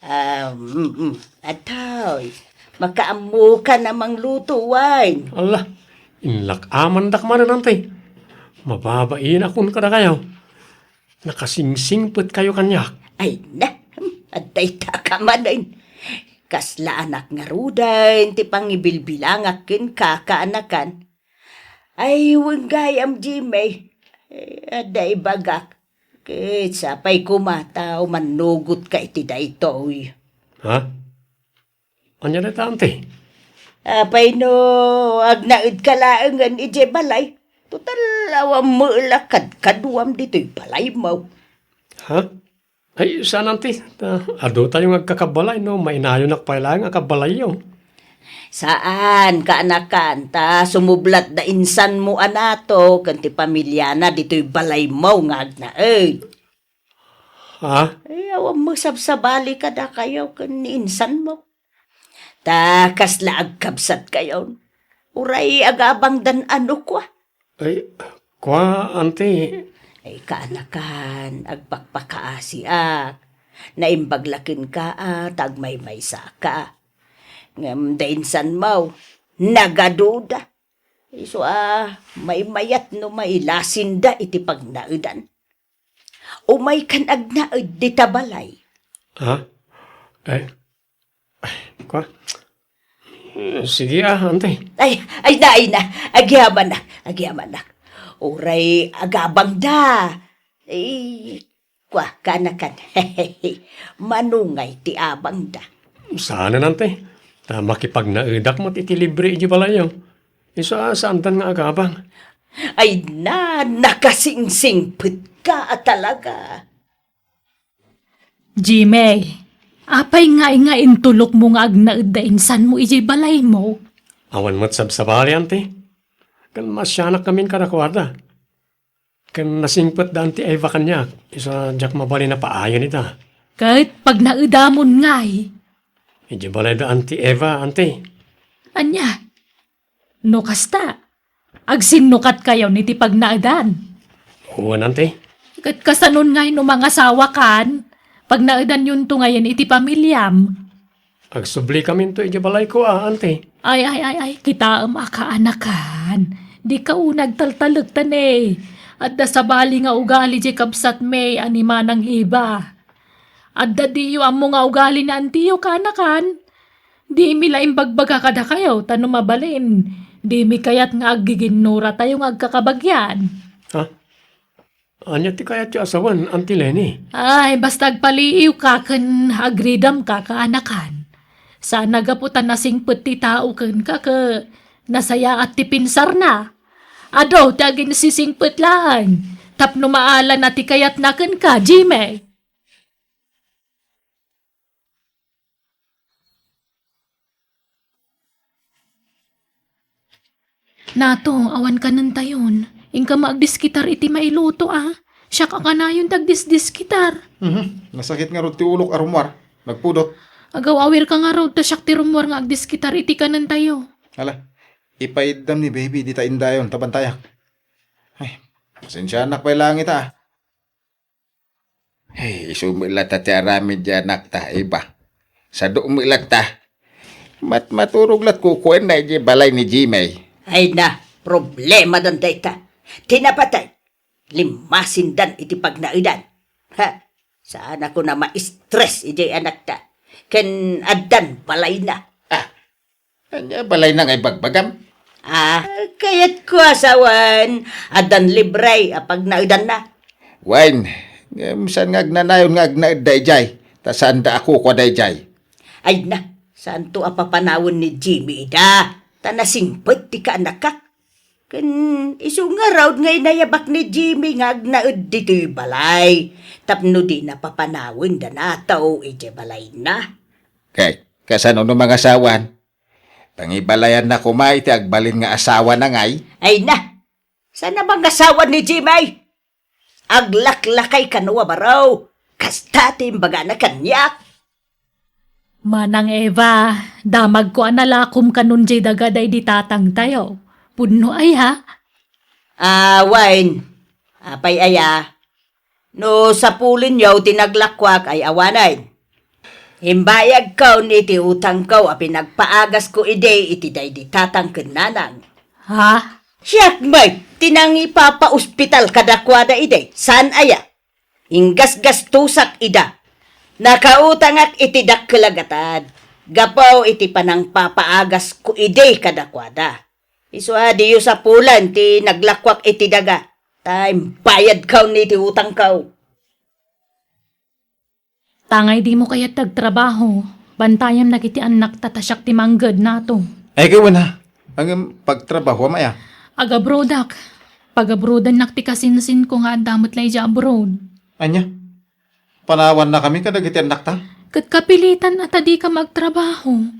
Ah, mm, mm. Atoy, makaammokan a mangluto, wen. Ala, inlak-amandak manen, anti. Mababainak kadakayo. Nakasingsingpetkayo kaniak. Ay na, hmm, adda itaka manen. Kasla anak ngaruden ti pangibilbilangak kenka, kaanakan. Ay, wen gayam, Jimmy. Eh, adda ibagak. Ket sapay koma ta umannugotka iti daytoy. Ha? Ania dayta, anti? Apay no agnaedka laengen idiay balay? Total, awan met la kadkaduam ditoy balaymo. Ha? Ay, saan, anti. Ta, adu tayo nga agkakabalay, no? Mainayonak pay laeng a kabalayyo. Saan, kaanakan, ta sumublat da insanmo a nato ken ti pamiliana ditoy balaymo nga agnaed. Ha? Ay, awan met sabsabali kadakayo ken ni insanmo. Ta kasla agkabsatkayon, uray agabangdan a no kua. Ay, kua, anti. Ay, kaanakan, agpakpakaasiak. Naimbag la kenka a ta agmaymaysaka. Ngem da insanmo, nagaduda. Isu a maymayat no mailasinda iti pagnaedan. Umaykan agnaed dita balay. Ha? Eh, ay, kua? Sige, a, anti. Ay, ay na, ay na. Agyamanak, agyamanak. Uray agabangda. Eh, kua, kaanakan. Mano ngay ti abangda? Saanen, Auntie. Ta makipagnaedak met iti libre iti balayyo. Isu a saandan nga agabang. Ay na, nakasingsingpetka a talaga. Jimmy, apay ngay nga intulokmo nga agnaedda insanmo idiay balaymo? Awan met sabsabali, Auntie. Ken maasianak ngamin kadakuada. Ken nasingpetda Auntie Eva kaniak, isu a diak mabalin a paayen ida. Ket pagnaedamon ngay. Idiay balayda Auntie Eva, Auntie. Ania? No kasta, agsinnukatkayon iti pagnaedan. Wen, Auntie. Ket kasanon ngay no mangasawakan? Pagnaedanyonto ngayen iti pamiliam. Agsubli kaminto idiay balayko a, Auntie. Ay, ay, ay, ay, kitaem a kaanakan. Dika unay agtaltalek ta ne. Adda sabali nga ugali diay kabsatmi a ni Manang Eva. Adda diyo ammo nga ugali ni Auntie yo, kaanakan. Dimi la imbagbaga kadakayo, ta no mabalin, dimi kayat nga aggiginnuratayo nga agkakabagian. Ha? Ania ti kayatyo a sawen, Auntie Leni? Ay, basta agpaliiwka ken agridamka, kaanakan. Saan a gapu ta nasingpet ti tao kenka ket nasayaat ti pinsarna. Adu ti aginsisingpet laeng tapno maalana ti kayatna kenka, Jimmy. Nato, awan kanentayon. Inka met agdiskitar iti mailuto, a. Siak a kanayon ti agdisdiskitar. Mhm. Nasakit ngarud ti ulok a rummuar. Nagpudot. Agaw-awirka ngarud ta siak ti rummuar nga agdiskitar iti kanentayo. Ala, ipaiddam ni baby dita indayon ta bantayak. Ay, pasensianak pay laeng ita, a. Hey, isu met latta ti aramid ti anakta, Eva. Sadu met latta. Mat-, maturog lat kukuenna idiay balay ni Jimmy. Ay na, problemadan dayta. Ti napatay, limmasindan iti pagnaedan. Ha? Saan a kuna ma-stress idiay anakta. Ken addan balayna. Ah, Ania balayna nga ibagbagam? Ah, kayatko a sawen, addan libre a pagnaedanna. Wen, ngem saan nga agnanayon nga agnaedda idiay, ta saanda a kukua daydiay. Ay na, saanto a papanawen ni Jimmy ida, ta nasingpet ti kaanakak. Ken isu ngarud nga inayabak ni Jimmy nga agnaed ditoy balay, tapno dina papanawen da Nato idiay balayna. Kay, kasano no mangasawan? Pangibalayanna koma iti agbalin nga asawana ngay? Ay na! Saan a mangasawa ni Jimmy? Aglaklakay kano a baro. Kasta ti imbagana kaniak. Manang Eva, damagko a nalakom kanon diay daga daydi tatangtayo. Pudno aya? Ah, wen. Apay aya? No sapulenyo ti naglakuak ay awanen. Imbayagko iti utangko a pinagpaagasko idi iti daydi tatang ken nanang. Ha? Siak met ti nangipapaospital kadakuada idi. Saan aya? Inggasgastosak ida. Nakautangak iti dakkel a gatad gapu iti panangpapaagasko idi kadakuada. Isu a diyo sapulen ti naglakuak iti daga, ta imbayadko iti utangko. Tangay dimo kayat ti agtrabaho, bantayam dagiti annakta ta siak ti mangged, Nato. Ay, ket wen a. Ngem pagtrabahoam aya? Agabroadak. Pagabroadannak ti kasinsinko nga adda met la idiay abroad. Ania? Panawannakami kadagiti annakta? Ket kapilitan a ta dika agtrabaho.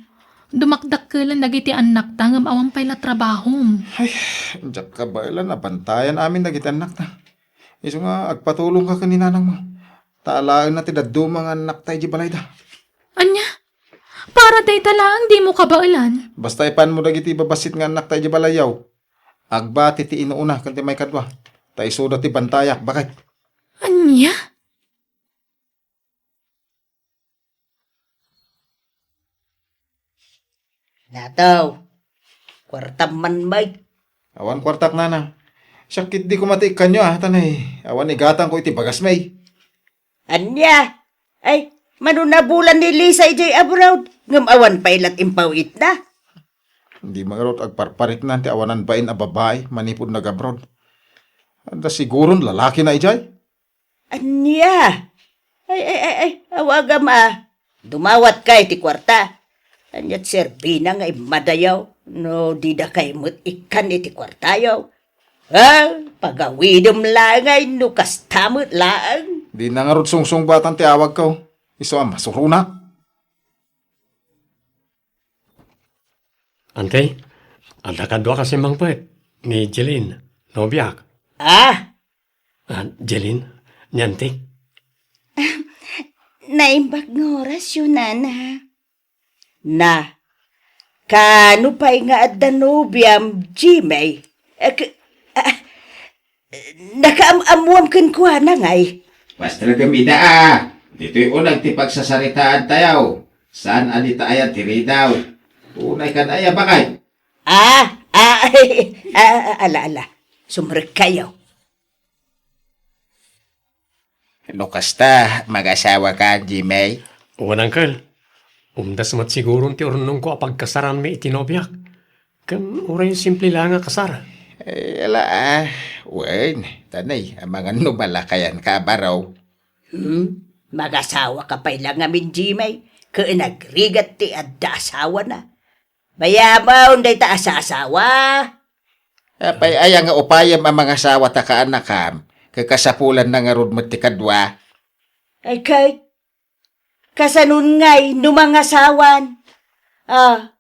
Dumakdakkelan dagiti annakta ngem awan pay la trabahom. Ay, diak kabaelan a bantayan amin dagiti annakta. Isu nga agpatulongka ken ni nanangmo. Ta alaenna ti dadduma nga annakta idiay balayda. Ania? Para dayta laeng dimo kabaelan? Basta ipanmo dagiti babassit nga annakta idiay balayyo. Agbati ti inuuna ken ti maikadua. Ta isuda ti bantayak, baket. Ania? Nataw, kuartam man met. Awan kuartak, nana. Siak ketdi koma ti ikkanyo, a, tanay. Awan igatangko iti bagasmi. Ania? Ay, mano nabulan ni Lisa idiay abroad, ngem awan pay lat impaw-itna. Di mangarud agparpariknan ti awanan bain a babai manipud nag-abroad. Adda siguron lalakina idiay. Ania? Ay, ay, ay, ay, awagam a. Dumawatka iti kuarta. Ania't serbina nga immadayo no didakay met ikkan iti kuartayo? Ah, pagawidem laeng ay no kasta met laeng. Dina ngarud sungsungbatan ti awagko. Isu a masuronak. Ante, adda kadua kasi mangpet ni Jeline, nobiak. Ah? Ah, Jeline, ni Ante. Naimbag nga orasyo, Nana. Na, kaano pay nga adda nobiam, Jimmy? Eh, k-, ah, nakaam-ammoam kenkuana, ngay. Pastrek ida, a. Ditoy uneg ti pagsasaritaantayo. Saan a dita aya ti ridaw? Unay kan aya, bakay? Ah, ah, ah, ah, ala, ala. Sumrekkayo. No kasta, mag-asawa ka, Jimmy? Wen, uncle. Umdas met siguron ti urnongko a pagkasaranmi iti nobiak. Ken uray simple la nga kasar. Eh, ala, ah. Wen, tanay, amangan no malakayan ka, baro. Hmm? Mag-asawa ka pay la ngamin, Jimmy? Ken agrigat ti adda asawana. Bayamon dayta a sasawa. Apay aya nga upayem a mangasawa ta kaanakam, ket kasapulanna ngarud met ti kadua? Ay, ket, kasanon ngay no mangasawan? Ah,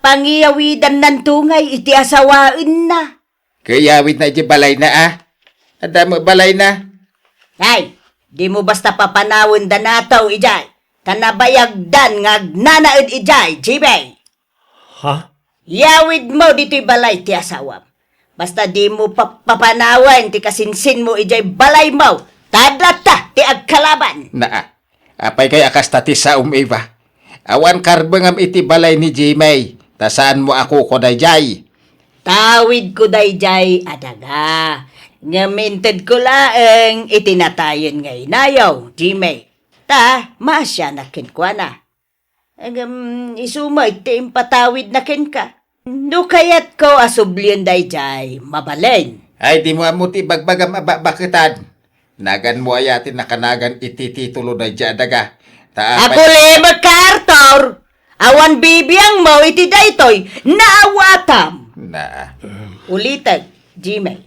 pangiyawidannanto ngay iti asawaenna. Kayawidna iti balayna, a? Adda met balayna. Ay, dimo basta papanawen da nato idiay, ta nabayagdan nga agnanaed idiay, Jimmy. Ha? Yawidmo ditoy balay ti asawam. Basta dimo pa-, papanawen ti kasinsinmo idiay balaymo, ta adda latta ti agkalaban. Naa, apay kay a kasta ti saom, Eva? Awan karbengam iti balay ni Jimmy, ta saanmo a kuko daydiay. Tawidko daydiay a daga, ngem intedko laeng iti natayen nga inayo, Jimmy. Ta maasianak kenkuana. Ngem isu met ti impatawidna kenka. No kayatko a sublien daydiay, mabalin. Ay, dimo ammo ti ibagbagam a bakbaketan. Naganmo aya ti nakanagan iti titulo daydiay a daga? Ta apay— Agulem ka, Arthur! Awan bibiangmo iti daytoy, naawatam! Na. Ulitek, Jimmy.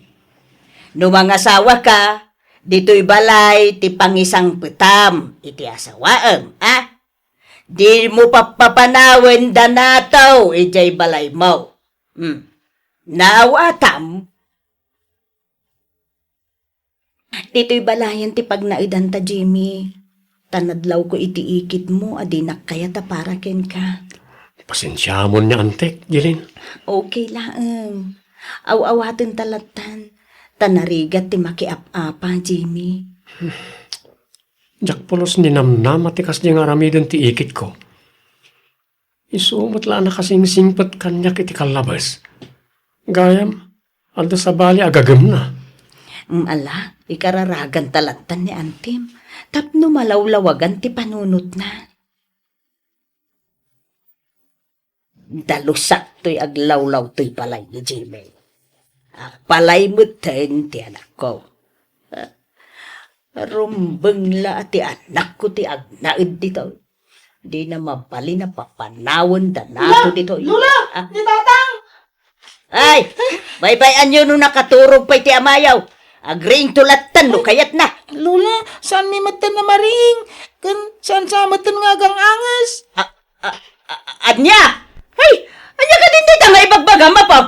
No mangasawa ka, ditoy balay ti pangisangpetam iti asawaem, a? Dimo pappapanawen da nato idiay balaymo. Hmm. Naawatam? Ditoy balayen ti pagnaedanta, Jimmy. Ta nadlawko iti ikitmo a dinak kayat a para kenka. Pasensiamon ni Antek, Jeline. Okay laeng. Aw-awaten ta lattan. Ta narigat ti makiap-apa, Jimmy. Diak pulos ninamnama ti kasdi nga aramiden ti ikitko. Isu met la a nakasingsingpet kaniak iti kallabes. Gayam, adda sabali a gagemna. Mm, ala, ikararaganta lattan ni Antim tapno malawlawagan ti panunotna. Dalusak toy aglawlaw toy balay ni Jimmy. Agbalay metten ti anakko. Rumbeng la ti anakko ti agnaed ditoy. Dina mabalin a papanawen da nato ditoy. Lola! Ah. Ni Tatang! Ay! Baybay-anyo no nakaturog pay ti amayo. Agriingto lattan no kayatna. Lola, saanmi metten a mariing. Ken saan sa metten nga agang-anges. Ah, ah, ah, ania? Ay! Ania kadin dayta nga ibagbagam, apo?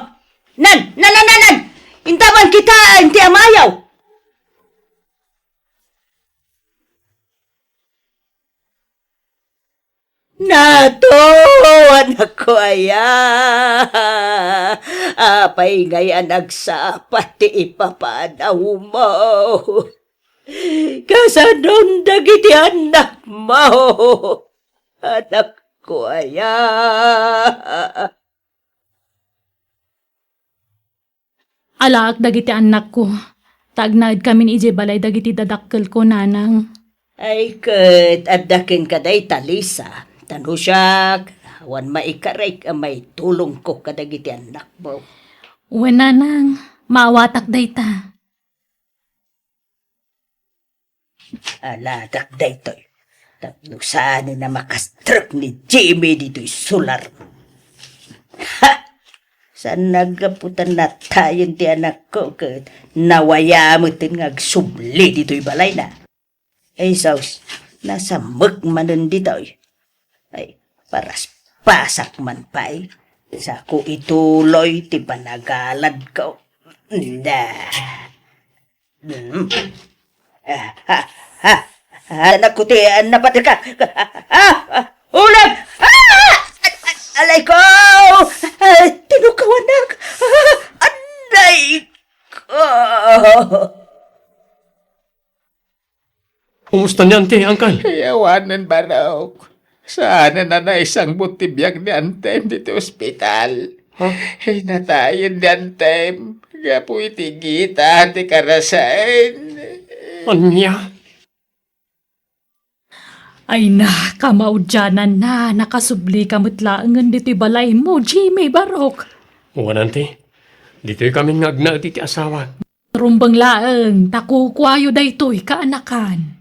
Nan, nan, nan, nan, nan! Intaman kitaen ti amayo. Nato, anakko aya. Apay ngay a nagsapa ti ipapanawmo? Kasanon dagiti annakmo? Anakko aya. Alaek dagiti annakko, ta agnaedkamin idiay balay dagiti dadakkelko, nanang. Ay, ket adda kenka dayta, Lisa. Ta no siak, awan maikarek a maitulongko kadagiti annakmo. Wen, nanang, maawatak dayta. Aladak daytoy. Tapno saan a makastrek ni Jimmy ditoy solar. Ha! Saan naggaputan natayen ti anakko ket nawaya meten nga agsubli ditoy balayna. Ay, sus, nasamek manen ditoy. Ay, paraspasak man pay. Sako ituloy ti panagaladko. Da. Hmm. Ah, ah, ah, ah, anak ko ti, ah, napatirka. Ah, ah, ulag! Ah! Alay ko! Ah, tinukawanak! Ah, alay ko! Kumusta ni Auntie, Uncle? Ay, awanen, Barok. Saan a naisangmo ti biag ni Antem ditoy ospital. Ha? Ay, natayen ni Antem. Gapu iti gita ti karasaen. Ania? Ay na, kamaudiananna, nakasublika met laengen ditoy balaymo, Jimmy, Barok. Wen, Auntie. Ditoy kami nga agnaed iti asawa. Rumbeng laeng, ta kukuayo daytoy kaanakan.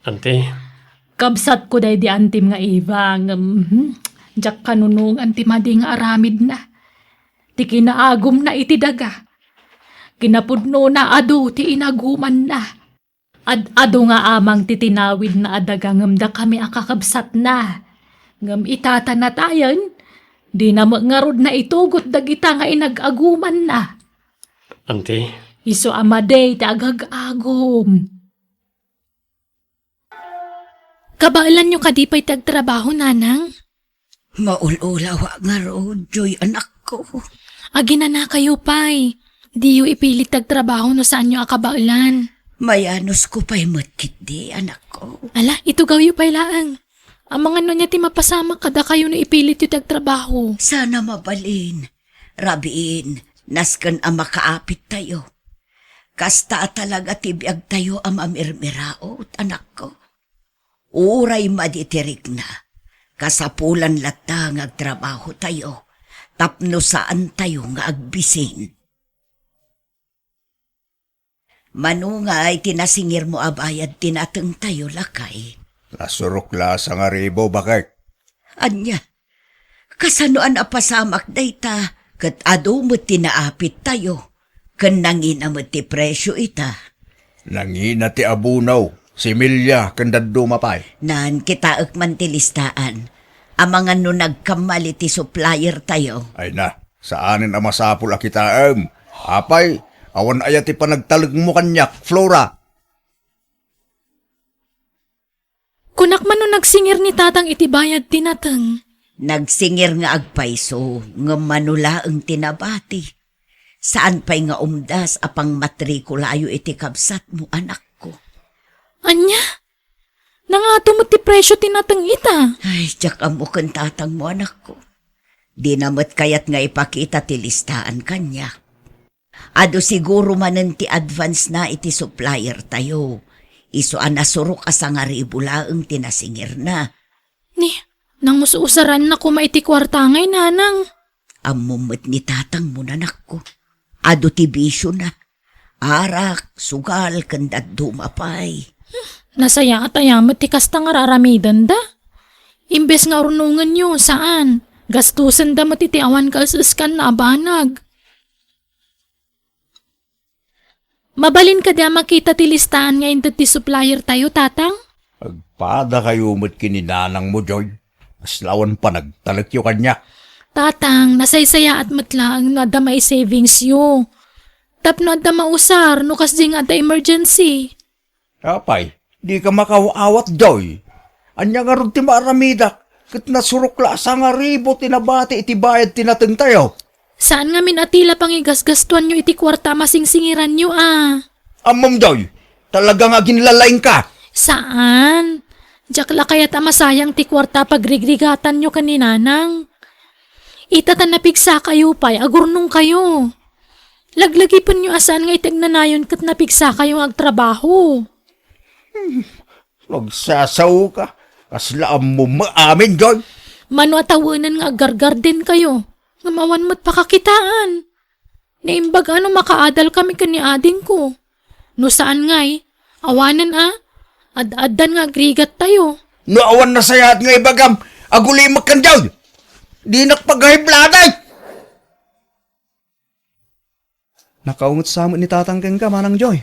Auntie. Kabsatko daydi antim nga Eva, ngem, hmm, diak kanunongan ti madi nga aramidna. Ti kinaagumna iti daga. Kinapudnona adu ti inagumanna. Ad-adu nga amang ti tinawidna a daga ngem dakami a kakabsatna. Ngem ita ta natayen, dina met ngarud naitugot dagita nga inag-agumanna. Auntie. Isu a madi ti agag-agum. Kabaelanyo kadi pay ti agtrabaho, nanang? Maul-ulawak ngarud, Joy, anakko. Aginanakayo pay. Diyo ipilit ti agtrabaho no saanyo a kabaelan. Mayanusko pay met ketdi, anakko. Ala, itugawyo pay laeng. Amangan no ania ti mapasamak kadakayo no ipilityo ti agtrabaho. Saan a mabalin. Rabiin, nasken a makaapittayo. Kasta a talaga ti biagtayo a mamirmiraut, anakko. Uray madi ti rikna, kasapulan latta nga agtrabahotayo tapno saantayo nga agbisin. Mano ngay ti nasingirmo a bayad ti natengtayo, lakay? Nasurok la a sangaribu, bakek. Ania? Kasano a napasamak dayta ket adu met ti naapittayo, ken nangina met ti presio ita? Nangina ti abono, similya, ken dadduma pay. Nan, kitaek man ti listaan. Amangan no nagkamali ti suppliertayo. Ay na, saanen a masapul a kitaem. Apay, awan aya ti panagtalekmo kaniak, Flora? Kunak man no nagsingir ni Tatang iti bayad ti nateng. Nagsingir nga agpayso, ngem mano laeng ti nabati. Saan pay nga umdas a pangmatrikulayo iti kabsatmo, anakko. Ania? Nangato met ti presio ti nateng ita? Ay, diak ammo ken tatangmo, anakko. Dina met kayat nga ipakita ti listaan kaniak. Adu siguro manen ti advance na iti supplier tayo. Isu a nasurok a sangaribu laeng ti nasingirna. Ni, nangus-usaranna koma iti kuarta ngay, nanang. Ammom met ni tatangmo, anakko. Adu ti bisiona. Arak, sugal, ken dadduma pay. Nasayaat aya met ti kasta nga ar-aramidenda. Imbes nga urnongenyo, saan. Gastosenda met iti awan kaes-eskanna a banag. Mabalin kadi a makita ti listaan nga inted ti supplier tayo, Tatang? Agpadakayo met ken ni nanangmo, Joy. Kasla awan panagtalekyo kaniak. Tatang, nasaysayaat met laeng no adda maisavingsyo. Tapno adda mausar no kasdi nga adda emergency. Apay, dika makaaw-awat, Joy. Ania ngarud ti maaramidak? Ket nasurok la a sangaribu ti nabati iti bayad ti natengtayo. Saan ngamin a ti la pangigasgastuanyo iti kuarta a masingsingiranyo a? Ammom, Joy, talaga nga aginlalaingka. Saan. Diak la kayat a masayang ti kuarta a pagrigrigatanyo ken ni Nanang. Ita ta napigsakayo pay, agurnongkayo. Laglagipenyo a saan nga iti agnanayon ket napigsakayo nga agtrabaho. Magsasao ka. Kasla ammom amin, Joy. Mano a tawenen nga aggargardenkayo, ngem awan met pakakitaan. Naimbag a no makaadal kami ken ni adingko. No saan ngay, awanen a, Ad-addan nga agrigattayo. No awan nasayaat nga ibagam, agulimek kendiay. Dinak paghabladi. Nakaunget sa met ni Tatang kenka, Manang Joy.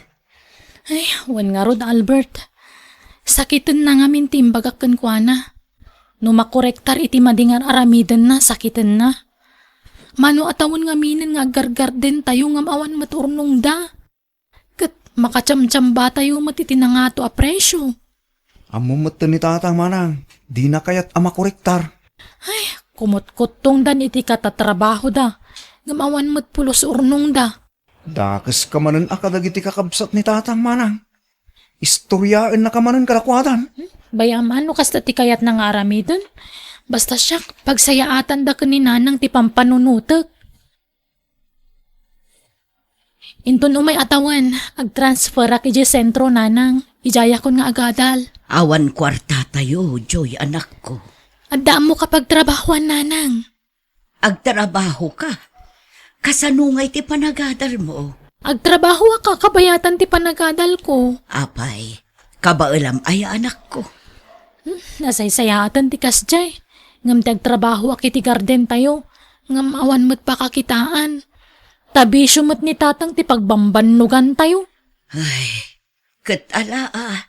Ay, wen ngarud, Albert. Sakitenna ngamin ti imbagak kenkuana. No makorektar iti madi nga ar-aramidenna, sakitenna. Mano a tawen ngaminen nga aggargardentayo ngem awan met urnongda. Ket makachamchambatayo met iti nangato a presio. Ammom metten ni Tatang, Manang, dina kayat a makorektar. Ay, kumutkuttongdan iti katatrabahoda, ngem awan met pulos urnongda. Dakeska manen a kadagiti kakabsat ni Tatang, Manang. Istoriaennaka manen kadakuada. Bay-am no kasta ti kayatna nga aramiden. Basta siak, pagsayaatanda ken ni Nanang ti pampanunotek. Inton umay a tawen, agtransferak idiay sentro, Nanang. Idiayakon nga agadal. Awan kuartatayo, Joy, anakko. Adda ammok a pagtrabahoan, Nanang. Agtrabahoka? Kasano ngay ti panagadalmo? Agtrabahoak a kabayatan ti panagadalko. Apay, kabaelam aya, anakko? Hmm, nasaysayaaten ti kasdiay. Ngem ti agtrabahoak iti gardentayo, ngem awan met pakakitaan. Ta bisio met ni Tatang ti pagbambannogantayo. Ay, ket ala a,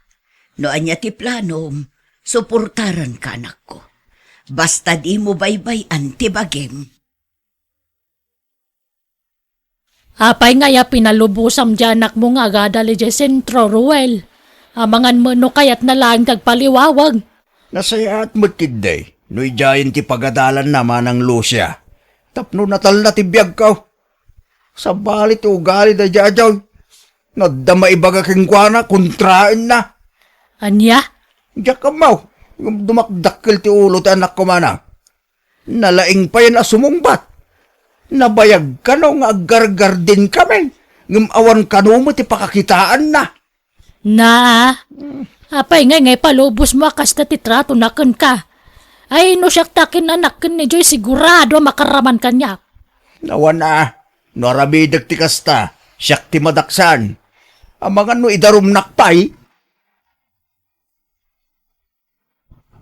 no ania ti planom, suportaranka, anakko. Basta dimo baybay-an ti bagim. Apay ngay a pinalubosam ti anakmo nga agadal idiay sentro, Ruel? Amangan met no kayatna laeng ti agpaliwawag. Nasayaat met ketdi no idiayen ti pagadalanna, Manang Lucia. Tapno natalna ti biagko. Sabali ti ugali daydiay a Joy. No adda maibaga kenkuana, kontraenna. Ania? Diak ammo, ngem dumakdakkel ti ulo ti anakko, Manang. Nalaing payen a sumungbat. Nabayag kano nga aggargarden kami, ngem awan kano met ti pakakitaanna. Na, apay ngay nga ipalubosmo a kasta ti tratona kenka? Ay, no siak ti akinnanak ken ni Joy, sigurado a makaraman kaniak. Awan a, no aramidek ti kasta, siak ti madaksan. Amangan no idarumnak pay.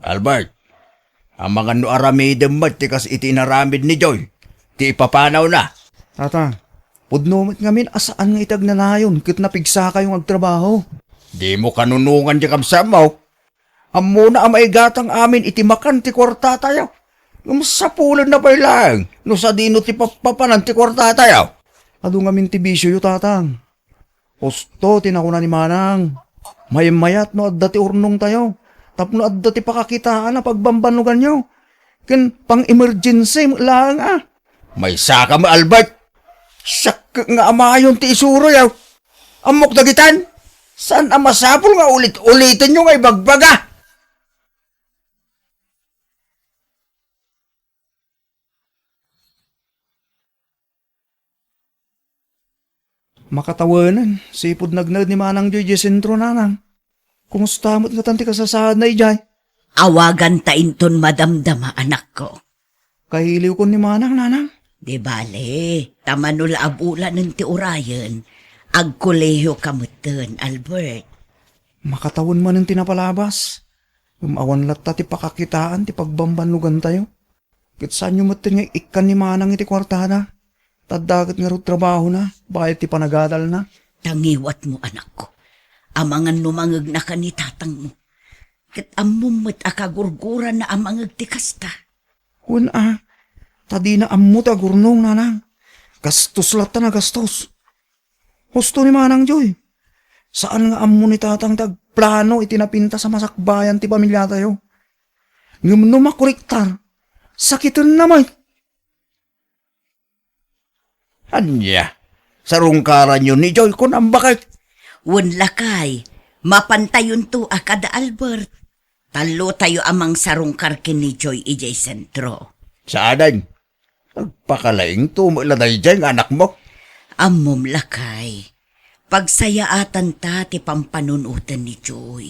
Albert, amangan no aramidem met ti kas iti inaramid ni Joy, ti ipapanawna. Tata, pudno met ngamin a saan nga iti agnanayon ket napigsakayo nga agtrabaho. Dimo kanunongan ti kabsatmo. Ammona a maigatang amin iti makan ti kuartatayo. Ngem sapulenna pay laeng no sadino ti pappapanan ti kuartatayo. Adu ngamin ti bisioyo, Tatang. Husto ti nakuna ni Manang. Mayat-mayat no adda ti urnongtayo tapno adda ti pakakitaan a pagbambannoganyo. Ken pang-emergency met laeng a. Maysaka met, Albert. Siak nga amayon ti isuroyo. Ammok dagitan. Saan a masapul nga ulit-ulitenyo nga ibagbaga. Makatawanen, sipud nagnaed ni Manang Joy idiay sentro, Nanang. Kumusta met ngatan ti kasasaadna idiay? Awaganta inton madamdama, anakko. Kailiwkon ni Manang, Nanang. Di bale, ta mano la a bulanen ti urayen, agkolehiyoka metten, Albert. Makatawen manen ti napalabas. Ngem awan latta ti pakakitaan ti pagbambannogantayo. Ket saanyo metten nga ikkan ni Manang iti kuartana. Ta adda ket ngarud trabahona, bayad ti panagadalna. Ta ngiwatmo, anakko. Amangan no mangegnaka ni tatangmo. Ket ammom met a kagurguranna a mangeg ti kasta. Wen a, ta dina ammo ti agurnong, Nanang. Gastos latta a gastos. Husto ni Manang Joy. Saan nga ammo ni Tatang ti agplano iti napintas a masakbayan ti pamiliatayo. Ngem no makorektar, sakitenna met. Ania? Sarungkaranyo ni Joy, kunam, baket? Wen, lakay, mapantayonto a kada Albert. Tallotayo a mangsarungkar ken ni Joy idiay sentro. Saanen? Agpakalaingto met la daydiay nga anakmo. Ammom, lakay. Pagsayaatanta ti pampanunoten ni Joy.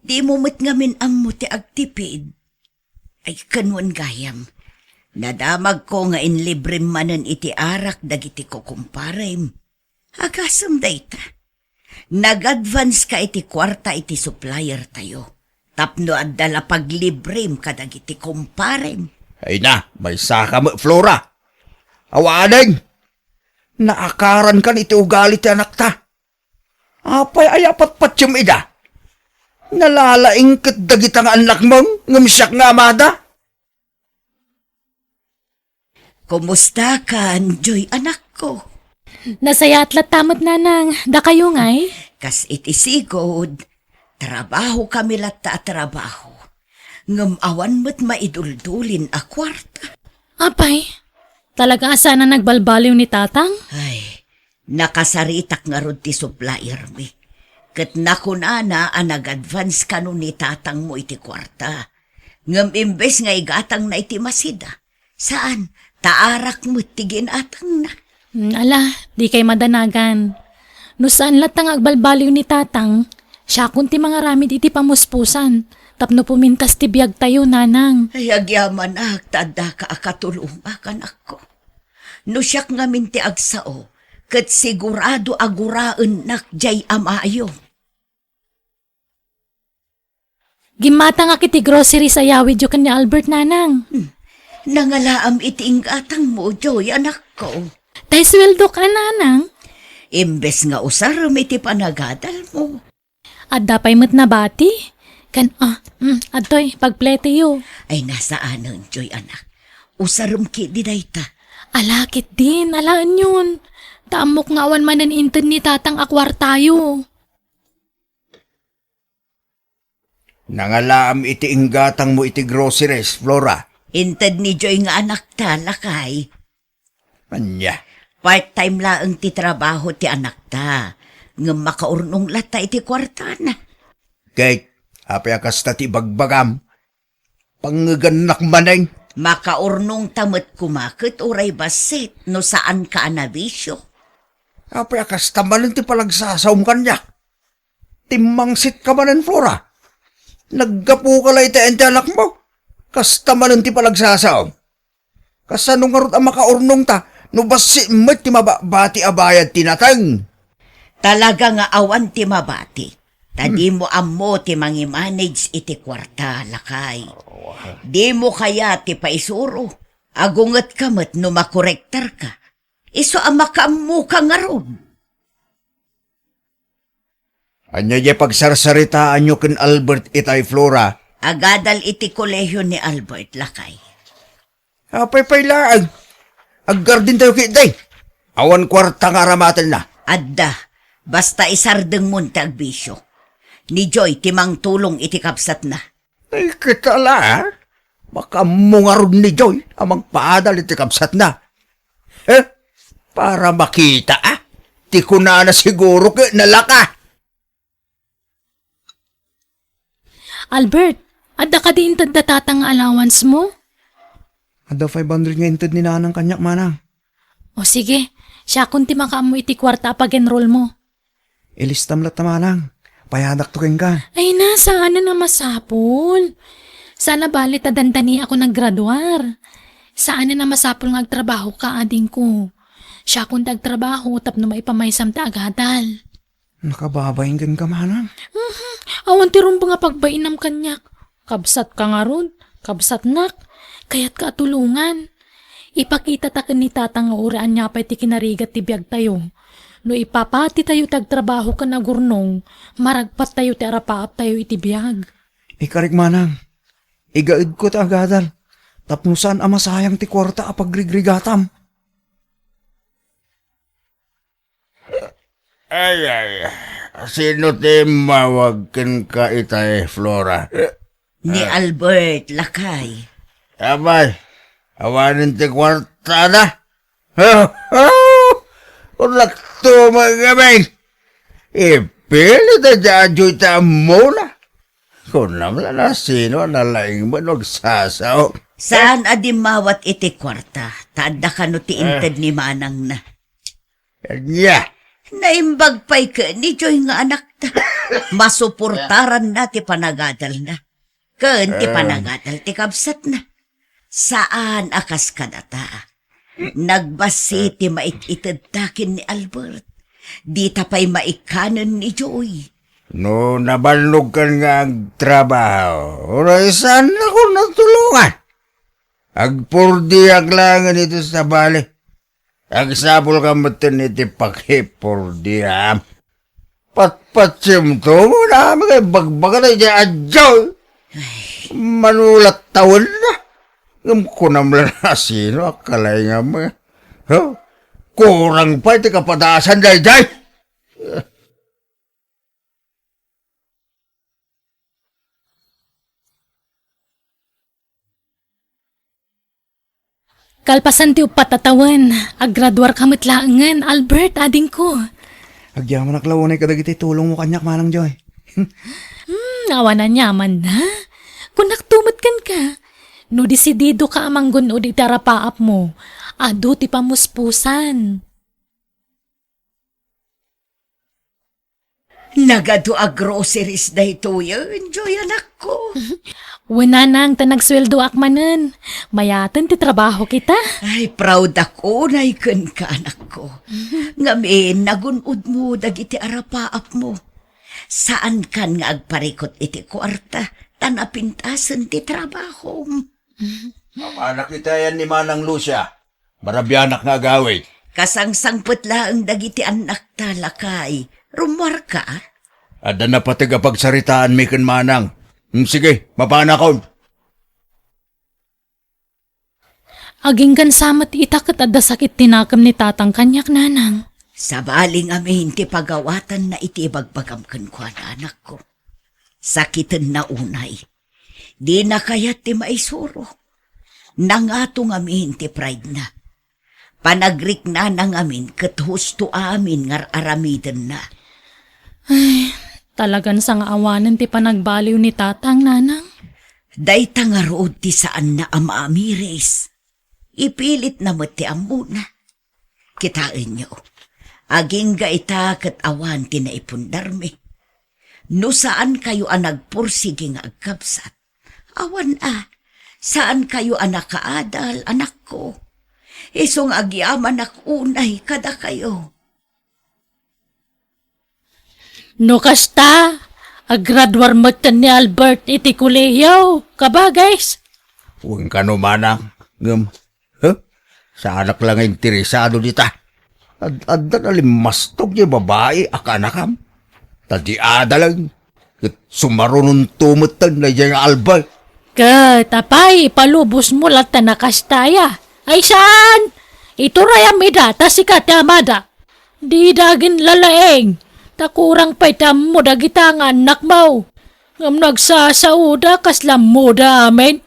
Dimo met ngamin ammo ti agtipid. Ay, ken wen gayam, nadamagko nga inlibrem manen iti arak dagiti kukumparem. Agasem dayta. Nag-advance ka iti kuarta iti supplier tayo. Tapno adda la paglibrem kadagiti kumparem. Ay na, maysaka met, Flora. Awanen! Naakaran kan iti ugali ti anakta. Apay aya patpatiem ida? Nalalaing ket dagita nga annakmo, ngem siak nga amada. Kumusta kan, Joy, anakko? Nasayaat latta met, nanang. Dakayo ngay? Kas iti sigud, trabaho kami latta a trabaho. Ngem awan met maiduldulin a kuarta. Apay, talaga a saan a nagbalbaliw ni tatang? Ay, nakasaritak ngarud ti suppliermi. Ket nakunana a nag-advance kano ni tatangmo iti kuarta. Ngem imbes nga igatangna iti masida, saan, ta arak met ti ginatangna. Hmm, ala, dikay madanagan. No saan latta nga agbalbaliw ni tatang, siakon ti mangaramid iti pamuspusan, tapno pumintas ti biagtayo, nanang. Ay, agyamanak ta addaka a katulonga, anakko. No siak ngamin ti agsao, ket sigurado a guraennak diay amayo. Gimmatangak iti groceries a yawidyo ken ni Albert, nanang. Hmm. Nangalaam iti inggatangmo, Joy, anakko. Tay suweldok a, nanang? Imbes nga usarem iti panagadalmo. Adda pay met nabati? Ken, ah, mm, adtoy, pagpleteyo. Ay, nasaanen, Joy, anak. Usarem ketdi dayta. Ala, ketdin, alaenyon. Ta ammok nga awan manen inted ni tatang a kuartayo. Nangalaam iti inggatangmo iti groceries, Flora. Inted ni Joy nga anakta, lakay. Ania? Part-time laeng ti trabaho ti anakta, ngem makaurnong latta iti kuartana. Ket, apay a kasta ti ibagbagam? Pangngegannak manen. Makaurnongta met koma ket uray bassit no saanka a nabisio. Apay a kasta manen ti panagsasaom kaniak? Timmangsitka manen, Flora. Naggapuka la iti ayan ti anakmo. Kasta manen ti panagsasaom. Kasano ngarud a makaurnongta no bassit met ti mababati a bayad ti nateng? Talaga nga awan ti mabati. Ta Hmm. dimo ammo ti mangimanage iti kuarta, lakay. Dimo kayat ti paisuro. Agungetka met no makorektarka. Isu a makaammoka ngarud. Ania diay pagsarsaritaanyo ken Albert itay, Flora? Agadal iti kolehio ni Albert, lakay. Apay pay laeng? Aggardentayo ketdi. Awan kuarta nga aramatenna. Adda. Basta isardengmon ti agbisio. Ni Joy ti mangtulong iti kabsatna. Ay, kita la, ah. Makaammo ngarud ni Joy a mangpaadal iti kabsatna. Eh, para makita, ah. Ti kunana siguro ket nalaka. Albert, adda kadi inted da tatang nga allowance mo? Adda five hundred nga inted ni nanang kaniak, manang. O sige, siakon ti makaammo iti kuarta a pag-enroll mo. Ilistam latta, manang. Payadakto kenka. Ay na, saanen a masapul. Saan a bali ta dandani ako naggraduar. Saanen a masapul nga agtrabahoka, adingko. Siakon ti agtrabaho tapno maipamaysam ti agadal. Nakababain kenka, manang. Mhm. Awan ti rumbeng a pagbainam kaniak. Kabsatka ngarud, kabsatnak, kayatka a tulongan. Ipakitata ken ni tatang nga uray ania pay ti kinarigat ti biagtayo. No ipapatitayo ti agtrabaho ken agurnong, maragpattayo ti arapaaptayo iti biag. Ikarik, manang. Igaedko ti agadal. Tapno saan a masayang ti kuarta a pagrigrigatam. Ay, ay, sino ti immawag kenka itay, Flora? Ni Ah. Albert, lakay. Abay, awanen ti kuartada. Kunakto, mga gabi. Ipilit a dadyoy ta muna. Kunam la na sino a nalaing mo no agsasao. Saan a dimmawat iti kuarta? Ta adda kano ti Eh. inted ni manangna. Ania? Naimbag pay ken ni Joy nga anakta. Masuportaranna ti panagadalna. Ken ti Eh. panagadal ti kabsatna. Saan a kas kadata. Nagbassit ti mait-itedta ken ni Albert. Dita pay maikkanen ni Joy. No nabannogkan nga agtrabaho, uray saannakon a tulongan. Agpordiak laengen iti sabali. Agsapulka metten iti pakipordiam. Patpatsiemto, muna kami kay bagbaga daydiay a Joy. Ay. Manulat tawenna. Ngem kunam la no sino a kalaingam. Huh? Kurang pay ti kapadasan daydiay. Kalpasan ti uppat a tawen, aggraduarka met laengen, Albert, adingko. Agyamanak la unay kadagiti tulongmo kaniak, Manang Joy. Hmm, awan aniamanna. Kunakto met kenka, no desididoka a manggun-od iti arapaapmo, adu ti pamuspusan. Nagadu a groceries daytoyen, Joy, anakko. Wen, nanang, ta nagsueldoak manen. Mayaten ti trabaho kita. Ay, proud ak unay kenka, anakko. Ngamin, nagun-odmo dagiti arapaapmo. Saankan nga agparikut iti kuarta, ta napintasen ti trabahom. Apanak itayan ni Manang Lucia. Marabianak nga agawid. Kasangsangpet laeng dagiti annakta, lakay. Rummuarka? Adda napateg a pagsaritaanmi ken Manang. Hmm, sige, mapanakon. Aginggan sa met ita ket adda sakit ti nakem ni tatang kaniak, nanang. Sabali ngamin ti pagawatanna iti ibagbagam kenkuana, anakko. Sakitenna unay. Dina kayat ti maisuro. Nangato ngamin ti pride-na. Panagriknana ngamin ket husto amin nga ar-aramidenna. Ay, talagan sangaawanen ti panagbaliw ni tatang, nanang. Dayta ngarud ti saanna a maamiris. Ipilitna met ti ammona. Kitaenyo, agingga ita ket awan ti naipundarmi. No saankayo a nagpursigi nga agkabsat, awan a, saankayo a nakaadal, anakko. Isu nga agyamanak unay kadakayo. No kasta, aggraduar metten ni Albert iti kolehiyo, kabagis. Wen kano, manang, ngem, huh? Saanak la nga interesado dita. Ad-, adda nalimmastok diay babai a kaanakam. Ta di adalen, ket sumarunonto metten daydiay nga Albert. Ket apay, ipalubosmo latta a kasta aya? Ay saan! Iturayam ida, ta sika ti amada. Dida agin lalaing, ta kurang pay ti ammo dagita nga annakmo. Ngem no agsasaoda, kasla ammoda amin.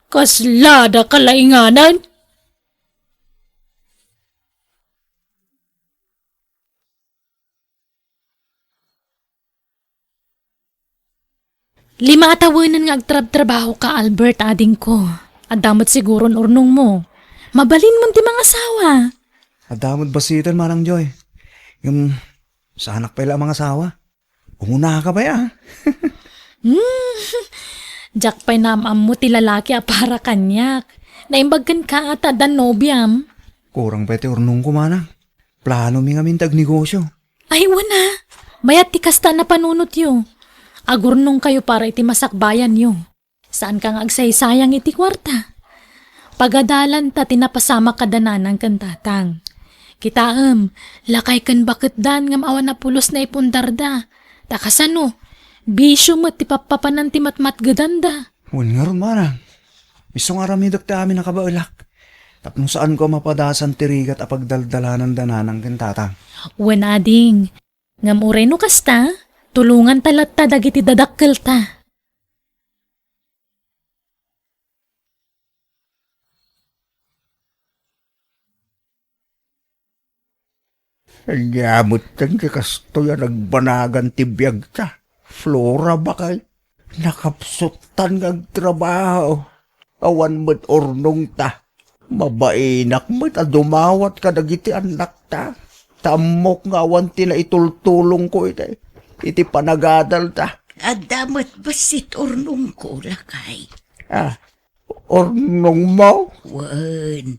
Kasla da kalainganan. Lima a tawenen nga agtrabtrabahoka, Albert, adingko. Adda met siguron urnongmo. Mabalinmon ti mangasawa. Adda met bassiten, Manang Joy. Ngem, saanak pay la a mangasawa. Umunaka pay, a. Hmm, diak pay naam-ammo ti lalaki a para kaniak. Naimbag kenka ta adda nobiam. Kurang pay ti urnongko, manang. Planomi ngamin ti agnegosio. Ay, wen a. Mayat ti kasta a panunotyo. Agurnongkayo para iti masakbayanyo. Saanka nga agsaysayang iti kuarta. Pagadalanta ti napasamak kada nanang ken tatang. Kitaem, lakay ken baketdan ngem awan a pulos naipundarda. Ta kasano, bisio met ti pappapanan ti matmatgedanda. Wen ngarud, manang. Isu nga aramidek ti amin a kabaelak. Tapno saanko a mapadasan ti rigat a pagdaldalanan da nanang ken tatang. Wen, ading. Ngem uray no kasta, tulonganta latta dagiti dadakkelta. Ania metten ti kastoy a nagbanagan ti biagta, Flora, bakay? Nakapsuttan nga agtrabaho. Awan met urnongta. Mabainak met a dumawat kadagiti annakta. Ta ammok nga awan ti naitultulongko iti, iti panagadalda. Adda met bassit urnongko, lakay. Ah, urnongmo? Wen,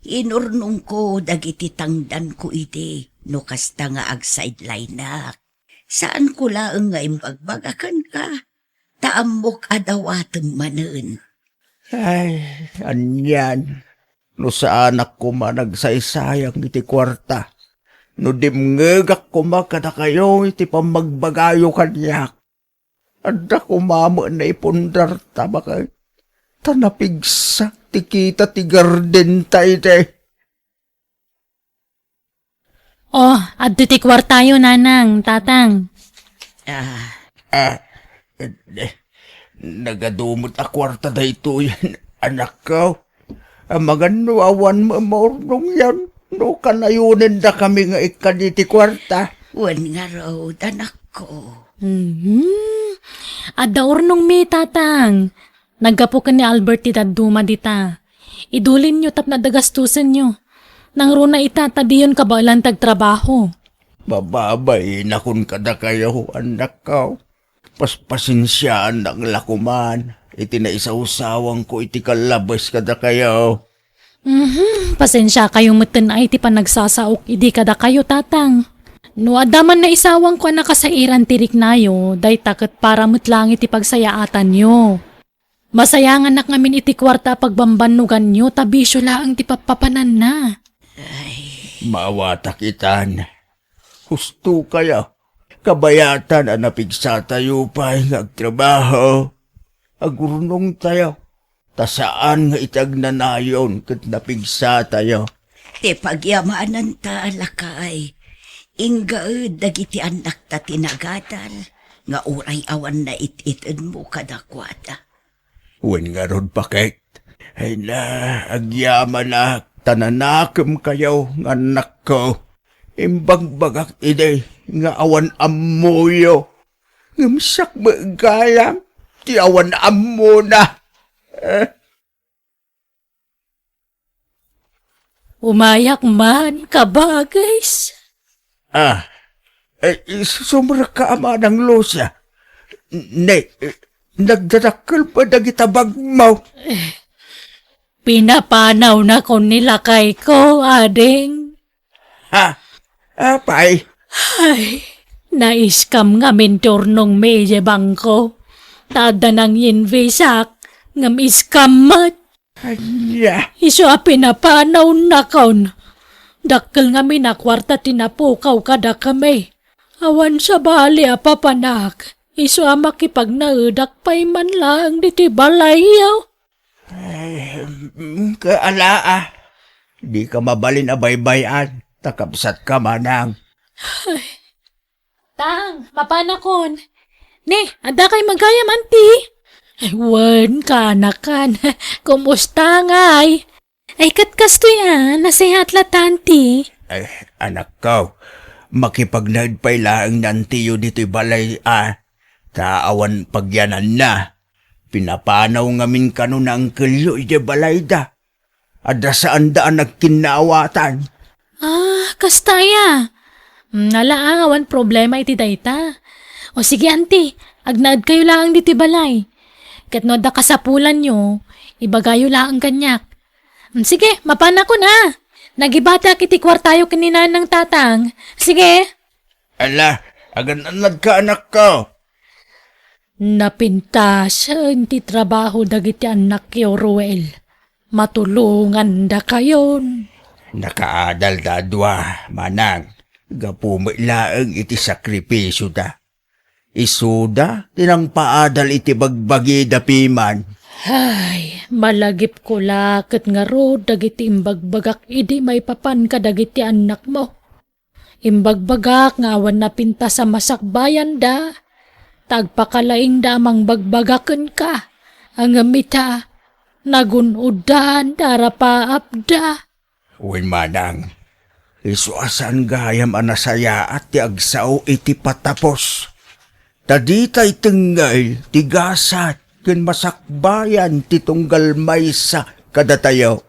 inurnongko dagiti tangdanko idi. no kasta nga agsideline-ak. Saanko laeng nga imbagbagakenka, ta ammok a dawatem manen. Ay, anian, no saanak koma nagsaysayang iti kuarta, no dimngegak koma kadakayo iti pammagbagayo kaniak. Adda koma met naipundarta, baket, ta napigsak ti kita ti gardenta idi. Oh, adda ti kuartayo, nanang, tatang. Ah. Ah, eh, nagadu met a kuarta daytoy, anakko. Amangan no awan maurnongyon, no kanayonendakami nga ikkadi ti kuarta. Wen ngarud, anakko. Mhm. Adda urnongmi, tatang. Naggapu ken ni Albert ti dadduma dita. Idulinyo tapno adda gastusenyo. Nangruna ita ta diyon kabaelan ti agtrabaho. Mababainakon kadakayo, annakko. Paspasensiaannak la koman iti naisawsawangko iti kallabes kadakayo. Mhm, pasensiakayo metten ay ti panagsasaok idi kadakayo, tatang. No adda man naisawangko a nakasairan ti riknayo, dayta ket para met laeng iti pagsayaatanyo. Masayanganak ngamin iti kuarta a pagbambannoganyo ta bisio laeng ti pappapananna. Ay. Maawatak itan. Husto kaya, kabayatan a napigsatayo pay nga agtrabaho. Agurnongtayo, ta saan nga iti agnanayon ket napigsatayo. Ti pagyamananta, lakay, inggaed dagiti annakta ti nagadal nga uray awan nait-itenmo kadakuada. Wen ngarud, baket. Ay na, agyamanak ta nanakemkayo nga annakko. Imbagbagak idi nga awan ammoyo. Ngem siak met gayam ti awan ammona. Eh. Umayak man, kabagis. Ah, eh, sumrekka a manang Lucia. Ne, eh, nagdadakkel pay dagiti bagmo. Eh, pinapanawnakon ni lakayko, ading. Ha? Apay? Ay, naiskam ngamin ti urnongmi idiay bangko. Ta adda nangyenvisak, ngem iskam met. Ania? Isu a pinapanawnakon. Dakkel ngamin a kuarta ti napukaw kadakami. Awan sabali a papanak, isu a makipagnaedak pay man laeng ditoy balayyo. Ay, mm, kaala, ah. Dika mabalin a baybay-an, ta kabsatka manang. Ay. Tang, mapanakon. Ne, adda kay gayam, anti? Ay, wen, kaanakan. Kumusta ngay? Ay, ket kastoy a, nasehat la ta, anti. Ay, anakko, makipagnaed pay laeng ni antiyo ditoy balay a, ta awan pagyananna. Pinapanaw ngamin kano ni angkelyo idiay balayda. Adda saanda a nagkinnaawatan. Ah, kasta aya? Mm, ala, ah, awan problema iti dayta. O sige, anti, agnaedkayo laeng ditoy balay. Ket no adda kasapulanyo, ibagayo laeng kaniak. Mm, sige, mapanakon, ah. Nagibatiak iti kuartayo ken ni nanang, tatang. Sige. Ala, agan-annadka, anakko. Napintasen ti trabaho dagiti annakyo, Ruel. Matulongandakayon. Nakaadalda a dua, manang, gapu met laeng iti sakripisioda. Isuda ti nangpaadal iti bagbagida piman. Ay, malagipko la ket ngarud dagiti imbagbagak idi maipapan kadagiti annakmo. Imbagbagak nga awan napintas a masakbayanda, ta agpakalaingda a mangbagbaga kenka, ngem ita, nagun-oddan ti arapaapda. Wen manang, isu a saan gayam a nasayaat ti agsao iti patapos. Ta ditay tengngel ti gasat ken masakbayan ti tunggal maysa kadatayo.